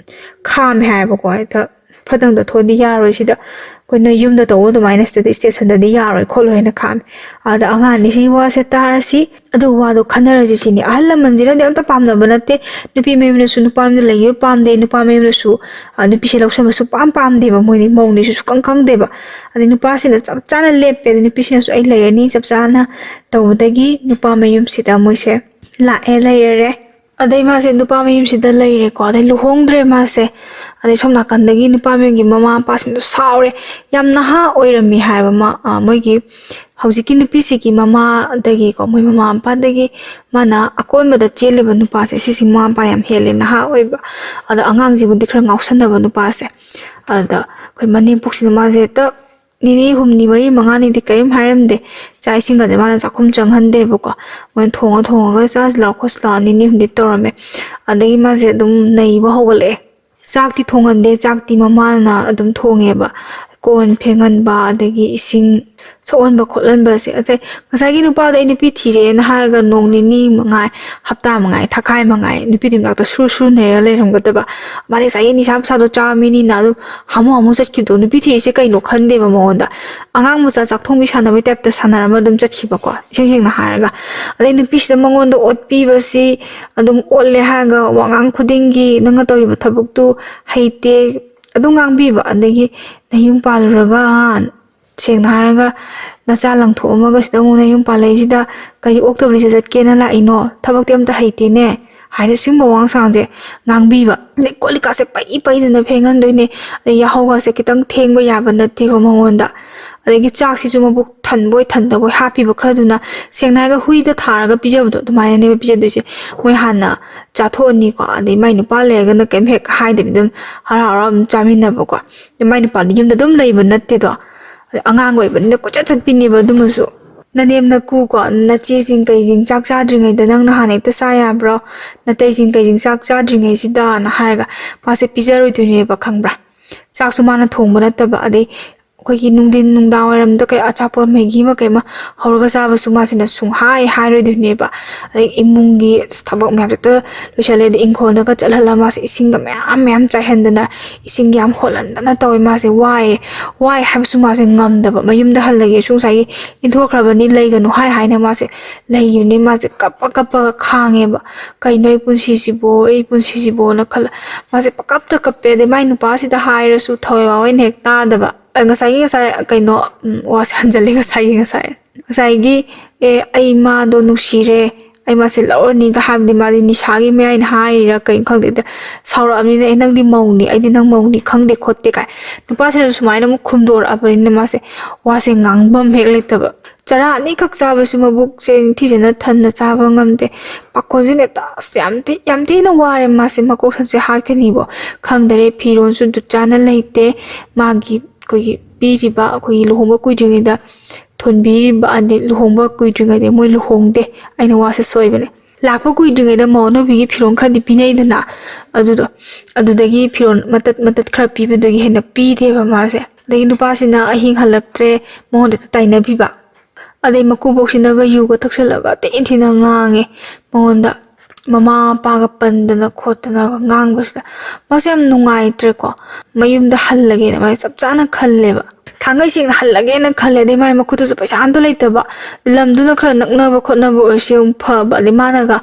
ꯈꯥꯝꯃꯦ ꯍꯥꯏꯌꯦꯕꯀꯣ꯫ ꯍꯦꯛꯇ ꯐꯠꯇꯕꯗ ꯊꯣꯛꯑꯗꯤ ꯌꯥꯔꯣꯏ, ꯁꯤꯗ ꯑꯩꯈꯣꯏ ꯅꯣꯏ ꯌꯨꯝꯗ ꯇꯧꯕ ꯑꯗꯨꯃꯥꯏꯅ ꯁꯤꯗꯗꯤ ꯏꯁꯇꯦꯁꯟꯗꯗꯤ ꯌꯥꯔꯣꯏ ꯈꯣꯠꯂꯣꯏ ꯍꯥꯏꯅ ꯈꯥꯝꯃꯦ꯫ ꯑꯗ ꯑꯉꯥꯡ ꯑꯅꯤꯁꯤꯒꯤ ꯋꯥꯁꯦ ꯇꯥꯔꯁꯤ, ꯑꯗꯨꯒ ꯋꯥꯗꯣ ꯈꯟꯅꯔꯁꯤ ꯁꯤꯅꯤ꯫ ꯑꯍꯜ ꯂꯃꯟꯁꯤꯅꯗꯤ ꯑꯝꯇ ꯄꯥꯝꯅꯕ ꯅꯠꯇꯦ, ꯅꯨꯄꯤ ꯃꯌꯨꯝꯅꯁꯨ ꯅꯨꯄꯥ ꯃꯌꯨꯝꯗ ꯂꯩꯈꯤꯕ ꯄꯥꯝꯗꯦ, ꯅꯨꯄꯥ ꯃꯌꯨꯝꯅꯁꯨ ꯑ, ꯅꯨꯄꯤꯁꯦ ꯂꯧꯁꯟꯕ ꯁꯨꯡꯄꯥꯝ ꯄꯥꯝꯗꯦꯕ, ꯃꯣꯏꯗꯤ ꯃꯧꯅꯤꯁꯨ ꯁꯨꯛꯈꯪ ꯈꯪꯗꯦꯕ꯫ ꯑꯗꯩ ꯅꯨꯄꯥꯁꯤꯅ ꯆꯞ ꯆꯥꯅ ꯂꯦꯞꯄꯦ, ꯑꯗꯩ ꯅꯨꯄꯤꯁꯤꯅꯁꯨ "ꯑꯩ ꯂꯩꯔꯅꯤ" ꯆꯞ ꯆꯥꯅ ꯇꯧꯕꯗꯒꯤ ꯅꯨꯄꯥ ꯃꯌꯨꯝꯁꯤꯗ ꯃꯣꯏꯁꯦ ꯂꯥꯛꯑꯦ, ꯂꯩꯔꯦ꯫ ꯑꯗꯩ ꯃꯥꯁꯦ ꯅꯨꯄꯥ ꯃꯌꯨꯝꯁꯤꯗ ꯂꯩꯔꯦꯀꯣ, ꯑꯗꯩ ꯂꯨꯍꯣꯡꯗ꯭ꯔꯦ ꯃꯥꯁꯦ꯫ ꯑꯗꯩ ꯁꯣꯝ ꯅꯥꯀꯟꯗꯒꯤ ꯅꯨꯄꯥ ꯃꯌꯨꯝꯒꯤ ꯃꯃꯥ ꯃꯄꯥꯁꯤꯡꯗꯣ ꯁꯥꯎꯔꯦ, ꯌꯥꯝ ꯅꯍꯥ ꯑꯣꯏꯔꯝꯃꯤ ꯍꯥꯏꯕ ꯃꯥ, ꯑ, ꯃꯣꯏꯒꯤ ꯍꯧꯖꯤꯛꯀꯤ ꯅꯨꯄꯤꯁꯤꯒꯤ ꯃꯃꯥꯗꯒꯤꯀꯣ, ꯃꯣꯏ ꯃꯃꯥ ꯃꯄꯥꯗꯒꯤ ꯃꯥꯅ ꯑꯀꯣꯟꯕꯗ ꯆꯦꯜꯂꯤꯕ ꯅꯨꯄꯥꯁꯦ, ꯁꯤꯁꯤ ꯃꯃꯥ ꯃꯄꯥ ꯌꯥꯝ ꯍꯦꯜꯂꯦ, ꯅꯍꯥ ꯑꯣꯏꯕ꯫ ꯑꯗꯣ ꯑꯉꯥꯡꯁꯤꯕꯨꯗꯤ ꯈꯔ ꯉꯥꯎꯁꯟꯅꯕ ꯅꯨꯄꯥꯁꯦ꯫ ꯑꯗꯨꯗ ꯑꯩꯈꯣꯏ ꯃꯅꯦꯝꯄꯣꯛꯁꯤꯅ ꯃꯥꯁꯦ ꯍꯦꯛꯇ ꯅꯤꯅꯤ ꯍꯨꯝꯅꯤ ꯃꯔꯤ ꯃꯉꯥꯅꯤꯗꯤ ꯀꯔꯤꯝ ꯍꯥꯏꯔꯝꯗꯦ꯫ ꯆꯥꯛ ꯏꯁꯤꯡꯒꯁꯦ ꯃꯥꯅ ꯆꯥꯛꯈꯨꯝ ꯆꯪꯍꯟꯗꯦꯕꯀꯣ꯫ ꯃꯣꯏꯅ ꯊꯣꯡꯉ ꯊꯣꯡꯉꯒ ꯆꯥꯁꯤ ꯂꯥꯛꯑꯣ ꯈꯣꯠꯁꯤ ꯂꯥꯛꯑꯣ ꯅꯤꯅꯤ ꯍꯨꯝꯅꯤ ꯇꯧꯔꯝꯃꯦ꯫ ꯑꯗꯒꯤ ꯃꯥꯁꯦ ꯑꯗꯨꯝ ꯅꯩꯕ ꯍꯧꯒꯠꯂꯛꯑꯦ꯫ ꯆꯥꯛꯇꯤ ꯊꯣꯡꯍꯟꯗꯦ, ꯆꯥꯛꯇꯤ ꯃꯃꯥꯅ ꯑꯗꯨꯝ ꯊꯣꯡꯉꯦꯕ꯫ ꯀꯣꯟ ꯐꯦꯡꯍꯟꯕ, ꯑꯗꯒꯤ ꯏꯁꯤꯡ ꯁꯣꯛꯍꯟꯕ ꯈꯣꯠꯍꯟꯕꯁꯦ꯫ ꯑꯁꯦ, ꯉꯁꯥꯏꯒꯤ ꯅꯨꯄꯥꯗꯣ ꯑꯩ ꯅꯨꯄꯤ ꯊꯤꯔꯦꯅ ꯍꯥꯏꯔꯒ ꯅꯣꯡ ꯅꯤꯅꯤ ꯃꯉꯥꯏ, ꯍꯞꯇꯥ ꯃꯉꯥꯏ, ꯊꯥꯈꯥꯏ ꯃꯉꯥꯏ ꯅꯨꯄꯤꯗꯨꯒꯤ ꯃꯅꯥꯛꯇ ꯁꯨꯔ ꯁꯨꯔ ꯅꯩꯔꯒ ꯂꯩꯔꯝꯒꯗꯕ꯫ ꯃꯥꯗꯤ ꯉꯁꯥꯏꯒꯤ ꯅꯤꯁꯥ ꯄꯁꯥꯗꯣ ꯆꯥꯕ ꯃꯤꯅꯤꯅ ꯑꯗꯨꯝ ꯍꯥꯃꯨ ꯍꯥꯃꯨ ꯆꯠꯈꯤꯕꯗꯣ, ꯅꯨꯄꯤ ꯊꯤꯔꯤꯁꯦ ꯀꯩꯅꯣ ꯈꯟꯗꯦꯕ ꯃꯉꯣꯟꯗ꯫ ꯑꯉꯥꯡ ꯃꯆꯥ ꯆꯥꯛꯊꯣꯡꯕꯤ ꯁꯥꯟꯅꯕꯩ ꯇꯥꯏꯞꯇ ꯁꯥꯟꯅꯔꯝꯃ ꯑꯗꯨꯝ ꯆꯠꯈꯤꯕꯀꯣ, ꯏꯁꯦꯡ ꯁꯦꯡꯅ ꯍꯥꯏꯔꯒ꯫ ꯑꯗꯩ ꯅꯨꯄꯤꯁꯤꯗ ꯃꯉꯣꯟꯗ ꯑꯣꯠꯄꯤꯕꯁꯤ, ꯑꯗꯨꯝ ꯑꯣꯠꯂꯦ ꯍꯥꯏꯔꯒ ꯋꯥꯉꯥꯡ ꯈꯨꯗꯤꯡꯒꯤ ꯅꯪꯅ ꯇꯧꯔꯤꯕ ꯊꯕꯛꯇꯨ ꯍꯩꯇꯦ, ꯑꯗꯨꯝ ꯉꯥꯡꯕꯤꯕ꯫ ꯑꯗꯒꯤ "ꯅꯌꯨꯝ ꯄꯥꯜꯂꯨꯔꯒ, ꯁꯦꯡꯅ ꯍꯥꯏꯔꯒ, ꯅꯆꯥ ꯂꯪꯊꯣꯛꯑꯝꯃꯒ ꯁꯤꯗ ꯑꯃꯨꯛ ꯅꯌꯨꯝ ꯄꯥꯜꯂꯛꯏꯁꯤꯗ ꯀꯔꯤ ꯑꯣꯛꯇꯕ ꯂꯤꯆꯠ ꯆꯠꯀꯦꯅ ꯂꯥꯛꯏꯅꯣ? ꯊꯕꯛꯇꯤ ꯑꯝꯇ ꯍꯩꯇꯦꯅꯦ" ꯍꯥꯏꯅ ꯁꯤꯒꯨꯝꯕ ꯋꯥꯉꯥꯡ ꯁꯉꯥꯡꯁꯦ ꯉꯥꯡꯕꯤꯕ꯫ ꯑꯗꯩ ꯀꯣꯜ ꯂꯤꯛꯀꯥꯁꯦ ꯄꯩ ꯄꯩꯗꯅ ꯐꯦꯡꯍꯟꯗꯣꯏꯅꯦ꯫ ꯑꯗꯩ ꯌꯥꯍꯧꯒꯁꯦ ꯈꯤꯇꯪ ꯊꯦꯡꯕ ꯌꯥꯕ ꯅꯠꯇꯦꯀꯣ ꯃꯉꯣꯟꯗ꯫ ꯑꯗꯒꯤ ꯆꯥꯛꯁꯤꯁꯨ ꯃꯕꯨꯛ ꯊꯟꯕꯣꯏ ꯊꯟꯗꯕꯣꯏ ꯍꯥꯞꯄꯤꯕ ꯈꯔꯗꯨꯅ, ꯁꯦꯡꯅ ꯍꯥꯏꯔꯒ ꯍꯨꯏꯗ ꯊꯥꯔꯒ ꯄꯤꯖꯕꯗꯣ ꯑꯗꯨꯃꯥꯏꯅꯅꯦꯕ ꯄꯤꯖꯗꯣꯏꯁꯦ꯫ ꯃꯣꯏ ꯍꯥꯟꯅ ꯆꯥꯊꯣꯛꯑꯅꯤꯀꯣ, ꯑꯗꯩ ꯃꯥꯏ ꯅꯨꯄꯥ ꯂꯩꯔꯒꯅ ꯀꯩꯝ ꯍꯦꯛ ꯍꯥꯏꯗꯕꯤ ꯑꯗꯨꯝ ꯍꯔꯥꯎ ꯍꯔꯥꯎ ꯑꯗꯨꯝ ꯆꯥꯃꯤꯟꯅꯕꯀꯣ꯫ ꯑꯗꯩ ꯃꯥꯏ ꯅꯨꯄꯥꯗꯤ ꯌꯨꯝꯗ ꯑꯗꯨꯝ ꯂꯩꯕ ꯅꯠꯇꯦꯗꯣ꯫ ꯑꯗꯩ ꯑꯉꯥꯡ ꯑꯣꯏꯕꯅꯤꯅ ꯀꯣꯏꯆꯠ ꯆꯠꯄꯤꯅꯦꯕ ꯑꯗꯨꯃꯁꯨ꯫ "ꯅꯅꯦꯝ ꯅꯀꯨꯀꯣ, ꯅꯆꯦꯁꯤꯡ ꯀꯩꯁꯤꯡ ꯆꯥꯛ ꯆꯥꯗ꯭ꯔꯤꯉꯩꯗ ꯅꯪ ꯅꯍꯥꯟ ꯍꯦꯛꯇ ꯆꯥ ꯌꯥꯕ꯭ꯔꯣ? ꯅꯇꯩꯁꯤꯡ ꯀꯩꯁꯤꯡ ꯆꯥꯛ ꯆꯥꯗ꯭ꯔꯤꯉꯩꯁꯤꯗꯅ" ꯍꯥꯏꯔꯒ ꯃꯥꯁꯦ ꯄꯤꯖꯔꯣꯏꯗꯣꯏꯅꯦꯕ, ꯈꯪꯕ꯭ꯔꯥ? ꯆꯥꯛꯁꯨ ꯃꯥꯅ ꯊꯣꯡꯕ ꯅꯠꯇꯕ꯫ ꯑꯗꯩ ꯑꯩꯈꯣꯏꯒꯤ ꯅꯨꯡꯊꯤꯟ ꯅꯨꯡꯗꯥꯡ ꯋꯥꯏꯔꯝꯗ ꯀꯩ ꯑꯆꯥꯄꯣꯠ ꯃꯦꯒꯤ ꯑꯃ ꯀꯩ ꯑꯃ ꯍꯧꯔꯒ ꯆꯥꯕꯁꯨ ꯃꯥꯁꯤꯅ ꯁꯨꯡꯍꯥꯏ ꯍꯥꯏꯔꯣꯏꯗꯣꯏꯅꯦꯕ꯫ ꯑꯗꯩ ꯏꯃꯨꯡꯒꯤ ꯊꯕꯛ ꯃꯌꯥꯝꯁꯦ ꯍꯦꯛꯇ ꯂꯣꯏꯁꯜꯂꯦ꯫ ꯑꯗꯩ ꯏꯪꯈꯣꯜꯗꯒ ꯆꯠꯍꯜꯂ ꯃꯥꯁꯦ ꯏꯁꯤꯡꯒ ꯃꯌꯥꯝ ꯃꯌꯥꯝ ꯆꯥꯏꯍꯟꯗꯅ, ꯏꯁꯤꯡꯒ ꯌꯥꯝ ꯍꯣꯜꯍꯟꯗꯅ ꯇꯧꯋꯦ꯫ ꯃꯥꯁꯦ ꯋꯥꯏꯑꯦ, ꯋꯥꯏ ꯍꯥꯏꯕꯁꯨ ꯃꯥꯁꯦ ꯉꯝꯗꯕ꯫ ꯃꯌꯨꯝꯗ ꯍꯜꯂꯒꯦꯁꯨ ꯉꯁꯥꯏꯒꯤ ꯏꯟꯊꯣꯛꯈ꯭ꯔꯕꯅꯤ, ꯂꯩꯒꯅꯨ ꯍꯥꯏ ꯍꯥꯏꯅ ꯃꯥꯁꯦ ꯂꯩꯈꯤꯕꯅꯤ꯫ ꯃꯥꯁꯦ ꯀꯞꯄ ꯀꯞꯄꯒ ꯈꯥꯡꯉꯦꯕ꯫ "ꯀꯩꯅꯣ ꯑꯩ ꯄꯨꯟꯁꯤꯁꯤꯕꯣ, ꯑꯩ ꯄꯨꯟꯁꯤꯁꯤꯕꯣꯅ" ꯈꯜꯂ ꯃꯥꯁꯦ ꯄꯀꯞꯇ ꯀꯞꯄꯦ꯫ ꯑꯗꯩ ꯃꯥꯏ ꯅꯨꯄꯥꯁꯤꯗ ꯍꯥꯏꯔꯁꯨ ꯊꯋꯥꯏ ꯋꯥꯋꯦꯅ ꯍꯦꯛ ꯇꯥꯗꯕ꯫ ꯑ, ꯉꯁꯥꯏꯒꯤ, ꯉꯁꯥꯏ, ꯀꯩꯅꯣ, ꯎꯝ, ꯋꯥꯁꯦ ꯍꯟꯖꯜꯂꯤ꯫ ꯉꯁꯥꯏꯒꯤ, ꯉꯁꯥꯏ, ꯉꯁꯥꯏꯒꯤ, "ꯑꯦ, ꯑꯩ ꯃꯥꯗꯣ ꯅꯨꯡꯁꯤꯔꯦ, ꯑꯩ ꯃꯥꯁꯦ ꯂꯧꯔꯅꯤꯒ" ꯍꯥꯏꯕꯗꯤ ꯃꯥꯗꯤ ꯅꯤꯁꯥꯒꯤ ꯃꯌꯥꯏꯅ ꯍꯥꯏꯔꯤꯔꯥ ꯀꯩꯅꯣ ꯈꯪꯗꯦ, ꯑꯗ ꯁꯥꯎꯔꯛꯑꯕꯅꯤꯅ, "ꯑꯦ, ꯅꯪꯗꯤ ꯃꯧꯅꯤ, ꯑꯩꯗꯤ ꯅꯪ ꯃꯧꯅꯤ ꯈꯪꯗꯦ ꯈꯣꯠꯇꯦ" ꯀꯥꯏ ꯅꯨꯄꯥꯁꯤꯅꯁꯨ ꯁꯨꯃꯥꯏꯅ ꯑꯃꯨꯛ ꯈꯨꯝꯗꯣꯔꯛꯑꯕꯅꯤꯅ ꯃꯥꯁꯦ ꯋꯥꯁꯦ ꯉꯥꯡꯐꯝ ꯍꯦꯛ ꯂꯩꯇꯕ꯫ ꯆꯔꯥ ꯑꯅꯤꯈꯛ ꯆꯥꯕꯁꯤ ꯃꯕꯨꯛꯁꯦ ꯅꯤꯡꯊꯤꯖꯅ ꯊꯟꯅ ꯆꯥꯕ ꯉꯝꯗꯦ꯫ ꯄꯥꯈꯣꯟꯁꯤꯅ ꯍꯦꯛꯇ, ꯑꯁ, ꯌꯥꯝ ꯊꯤ-, ꯌꯥꯝ ꯊꯤꯅ ꯋꯥꯔꯦ ꯃꯥꯁꯦ꯫ ꯃꯀꯣꯛ ꯁꯝꯁꯦ ꯍꯥꯠꯀꯅꯤꯕꯣ ꯈꯪꯗꯔꯦ꯫ ꯐꯤꯔꯣꯜꯁꯨ ꯖꯨꯠ ꯆꯥꯅ ꯂꯩꯇꯦ꯫ ꯃꯥꯒꯤ ꯑꯩꯈꯣꯏꯒꯤ ꯄꯤꯔꯤꯕ, ꯑꯩꯈꯣꯏꯒꯤ ꯂꯨꯍꯣꯡꯕ ꯀꯨꯏꯗ꯭ꯔꯤꯉꯩꯗ ꯊꯣꯟꯕꯤꯔꯤꯕ, ꯑꯗꯩ ꯂꯨꯍꯣꯡꯕ ꯀꯨꯏꯗ꯭ꯔꯤꯉꯩꯗ ꯃꯣꯏ ꯂꯨꯍꯣꯡꯗꯦ, ꯑꯩꯅ ꯋꯥꯁꯦ ꯁꯣꯏꯕꯅꯦ꯫ ꯂꯥꯛꯄ ꯀꯨꯏꯗ꯭ꯔꯤꯉꯩꯗ ꯃꯧ ꯑꯅꯧꯕꯤꯒꯤ ꯐꯤꯔꯣꯜ ꯈꯔꯗꯤ ꯄꯤꯅꯩꯗꯅ, ꯑꯗꯨꯗꯣ, ꯑꯗꯨꯗꯒꯤ ꯐꯤꯔꯣꯜ ꯃꯇꯠ ꯃꯇꯠ ꯈꯔ ꯄꯤꯕꯗꯨꯒꯤ ꯍꯦꯟꯅ ꯄꯤꯗꯦꯕ ꯃꯥꯁꯦ꯫ ꯑꯗꯒꯤ ꯅꯨꯄꯥꯁꯤꯅ ꯑꯍꯤꯡ ꯍꯜꯂꯛꯇ꯭ꯔꯦ, ꯃꯉꯣꯟꯗ ꯍꯦꯛꯇ ꯇꯥꯏꯅꯕꯤꯕ꯫ ꯑꯗꯩ ꯃꯀꯨꯕꯣꯛꯁꯤꯅꯒ ꯌꯨꯒ ꯊꯛꯆꯜꯂꯒ ꯊꯤꯟ ꯊꯤꯅ ꯉꯥꯡꯉꯦ ꯃꯉꯣꯟꯗ, ꯃꯃꯥ ꯃꯄꯥꯒ ꯄꯟꯗꯅ ꯈꯣꯠꯇꯅꯒ ꯉꯥꯡꯕꯁꯤꯗ ꯃꯥꯁꯦ ꯌꯥꯝ ꯅꯨꯡꯉꯥꯏꯇ꯭ꯔꯦꯀꯣ꯫ ꯃꯌꯨꯝꯗ ꯍꯜꯂꯒꯦꯅ ꯃꯥꯁꯦ ꯆꯞ ꯆꯥꯅ ꯈꯜꯂꯦꯕ꯫ ꯊꯥꯡꯒꯩ ꯁꯦꯡꯅ ꯍꯜꯂꯒꯦꯅ ꯈꯜꯂꯦ꯫ ꯑꯗꯩ ꯃꯥꯏ ꯃꯈꯨꯠꯇꯁꯨ ꯄꯩꯁꯥ ꯑꯝꯇ ꯂꯩꯇꯕ, ꯂꯝꯗꯨꯅ ꯈꯔ ꯅꯛꯅꯕ ꯈꯣꯠꯅꯕ ꯑꯣꯏꯔꯁꯨ ꯌꯥꯝ ꯐꯕ꯫ ꯑꯗꯩ ꯃꯥꯅꯒ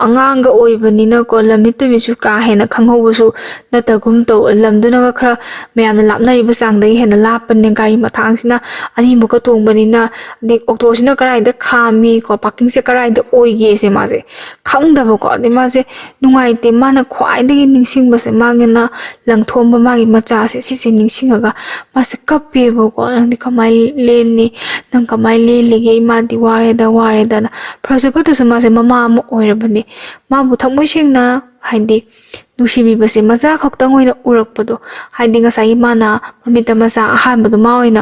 ꯑꯉꯥꯡꯒ ꯑꯣꯏꯕꯅꯤꯅꯀꯣ, ꯂꯝꯃꯤꯠ ꯇꯨꯃꯤꯠꯁꯨ ꯀꯥ ꯍꯦꯟꯅ ꯈꯪꯍꯧꯕꯁꯨ ꯅꯠꯇꯒꯨꯝ ꯇꯧ꯫ ꯂꯝꯗꯨꯅꯒ ꯈꯔ ꯃꯌꯥꯝꯅ ꯂꯥꯞꯅꯔꯤꯕ ꯆꯥꯡꯗꯒꯤ ꯍꯦꯟꯅ ꯂꯥꯞꯄꯅꯦ꯫ ꯒꯥꯔꯤ ꯃꯊꯥꯡꯁꯤꯅ ꯑꯅꯤꯃꯨꯛꯀ ꯇꯣꯡꯕꯅꯤꯅ, ꯑꯗꯩ ꯑꯣꯛꯇꯣꯁꯤꯅ ꯀꯗꯥꯏꯗ ꯈꯥꯝꯃꯤꯀꯣ, ꯄꯥꯔꯀꯤꯡꯁꯦ ꯀꯗꯥꯏꯗ ꯑꯣꯏꯒꯦꯁꯦ ꯃꯥꯁꯦ ꯈꯪꯗꯕꯀꯣ꯫ ꯑꯗꯩ ꯃꯥꯁꯦ ꯅꯨꯡꯉꯥꯏꯇꯦ꯫ ꯃꯥꯅ ꯈ꯭ꯋꯥꯏꯗꯒꯤ ꯅꯤꯡꯁꯤꯡꯕꯁꯦ ꯃꯥꯒꯤꯅ ꯂꯪꯊꯣꯛꯑꯝꯕ ꯃꯥꯒꯤ ꯃꯆꯥꯁꯦ, ꯁꯤꯁꯦ ꯅꯤꯡꯁꯤꯡꯉꯒ ꯃꯥꯁꯦ ꯀꯞꯄꯦꯕꯀꯣ꯫ "ꯅꯪꯗꯤ ꯀꯃꯥꯏꯅ ꯂꯦꯟꯅꯤ? ꯅꯪ ꯀꯃꯥꯏꯅ ꯂꯦꯜꯂꯤꯒꯦ? ꯏꯃꯥꯗꯤ ꯋꯥꯔꯦꯗ, ꯋꯥꯔꯦꯗꯅ"꯫ ꯐꯔꯁꯨ ꯐꯠꯇ꯭ꯔꯁꯨ ꯃꯥꯁꯦ ꯃꯃꯥ ꯑꯃ ꯑꯣꯏꯔꯕꯅꯦ꯫ ꯃꯥꯕꯨ ꯊꯃꯣꯏ ꯁꯦꯡꯅ, ꯍꯥꯏꯗꯤ, ꯅꯨꯡꯁꯤꯕꯤꯕꯁꯦ ꯃꯆꯥ ꯈꯛꯇꯪ ꯑꯣꯏꯅ ꯎꯔꯛꯄꯗꯣ, ꯍꯥꯏꯗꯤ, ꯉꯁꯥꯏꯒꯤ ꯃꯥꯅ ꯃꯃꯤꯠꯇ ꯃꯆꯥ ꯑꯍꯥꯟꯕꯗꯣ ꯃꯥ ꯑꯣꯏꯅ,